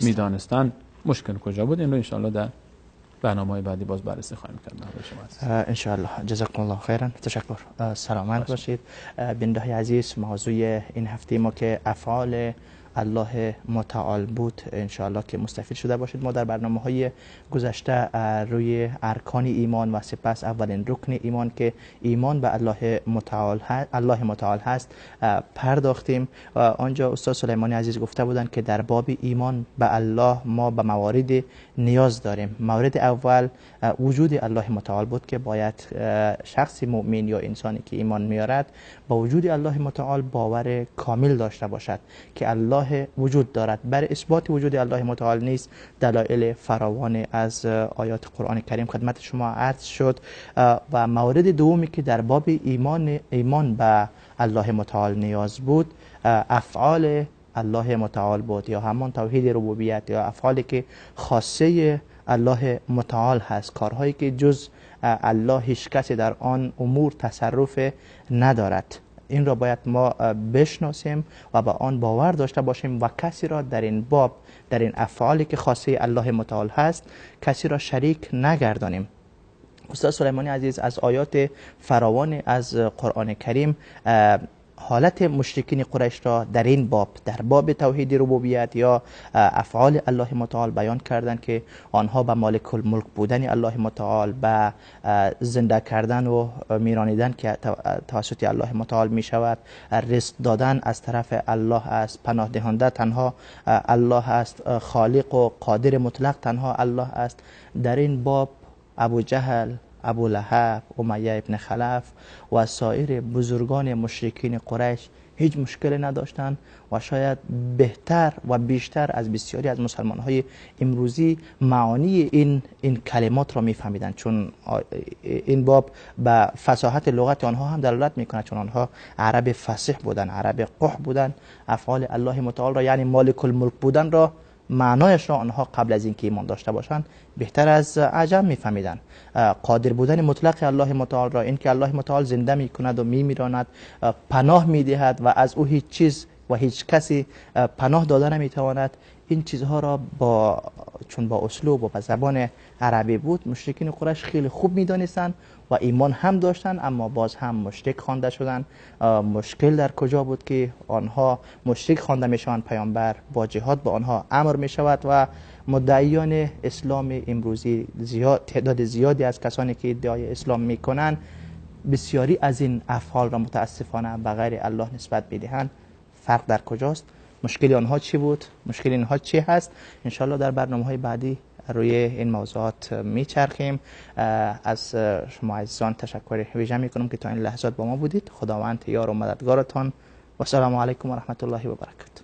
[SPEAKER 3] میدانستن. مشکل کجا بود؟ این رو انشاءالله در برنامه‌های بعدی باز بررسی خواهیم کرد.
[SPEAKER 2] انشاءالله. جزاکم الله خیرا. تشکر. سلامت باشید. بیننده‌های عزیز، موضوع این هفته ما که افعال الله متعال بود، انشاءالله که مستفید شده باشید. ما در برنامه‌های گذشته روی ارکان ایمان و سپس اولین رکن ایمان که ایمان به الله متعال هست پرداختیم. آنجا استاد سلیمانی عزیز گفته بودند که در باب ایمان به الله ما به موارد نیاز داریم. مورد اول وجود الله متعال بود که باید شخص مؤمن یا انسانی که ایمان میارد با وجود الله متعال باور کامل داشته باشد که الله وجود دارد. بر اثبات وجود الله متعال نیز دلایل فراوان از آیات قرآن کریم خدمت شما عرض شد. و مورد دومی که در باب ایمان به الله متعال نیاز بود، افعال الله متعال بود یا همان توحید ربوبیت یا افعالی که خاصه الله متعال هست، کارهایی که جز الله هیچ کسی در آن امور تصرف ندارد. این را باید ما بشناسیم و به آن باور داشته باشیم و کسی را در این باب، در این افعالی که خاصه الله متعال هست، کسی را شریک نگردانیم. استاد سلیمانی عزیز از آیات فراوان از قرآن کریم حالت مشرکین قریش را در این باب، در باب توحید ربوبیت یا افعال الله متعال بیان کردند که آنها به مالک الملک بودن الله متعال، به زنده کردن و میرانیدن که توسط الله متعال می شود، رزق دادن از طرف الله است، پناه دهنده تنها الله است، خالق و قادر مطلق تنها الله است. در این باب ابو جهل، ابو لهب، امیه ابن خلف و سایر بزرگان مشرکین قریش هیچ مشکلی نداشتند و شاید بهتر و بیشتر از بسیاری از مسلمان‌های امروزی معانی این کلمات را می‌فهمیدند، چون این باب به فصاحت لغت آنها هم دلالت می‌کند، چون آنها عرب فصیح بودند، عرب قح بودند. افعال الله متعال را، یعنی مالک الملک بودن را، معنایش را آنها قبل از اینکه ایمان داشته باشند بهتر از عجم میفهمیدند. قادر بودن مطلق الله متعال را، اینکه الله متعال زنده میکند و میمیراند، پناه میدهد و از او هیچ چیز و هیچ کسی پناه داده نمیتواند، این چیزها را چون با اسلوب و با زبان عربی بود، مشرکین قریش خیلی خوب میدانستند و ایمان هم داشتند، اما باز هم مشرک خوانده شدند. مشکل در کجا بود که آنها مشرک خوانده میشوند؟ پیامبر با جهاد با آنها امر میشود و مدعیان اسلام امروزی تعداد زیادی از کسانی که ادعای اسلام میکنند بسیاری از این افعال را متاسفانه به غیر الله نسبت میدهند. فرق در کجاست؟ مشکل آنها چی بود؟ مشکل اینها چی هست؟ انشالله در برنامه‌های بعدی روی این موضوعات میچرخیم. از شما عزیزان تشکر ویژه میکنم که تا این لحظات با ما بودید. خداوند یار و مددگارتان. و السلام علیکم و رحمت الله و برکاته.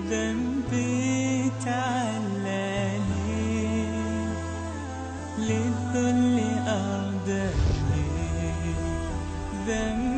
[SPEAKER 1] ذنبي تعلاني للذل أرداني. ذنبي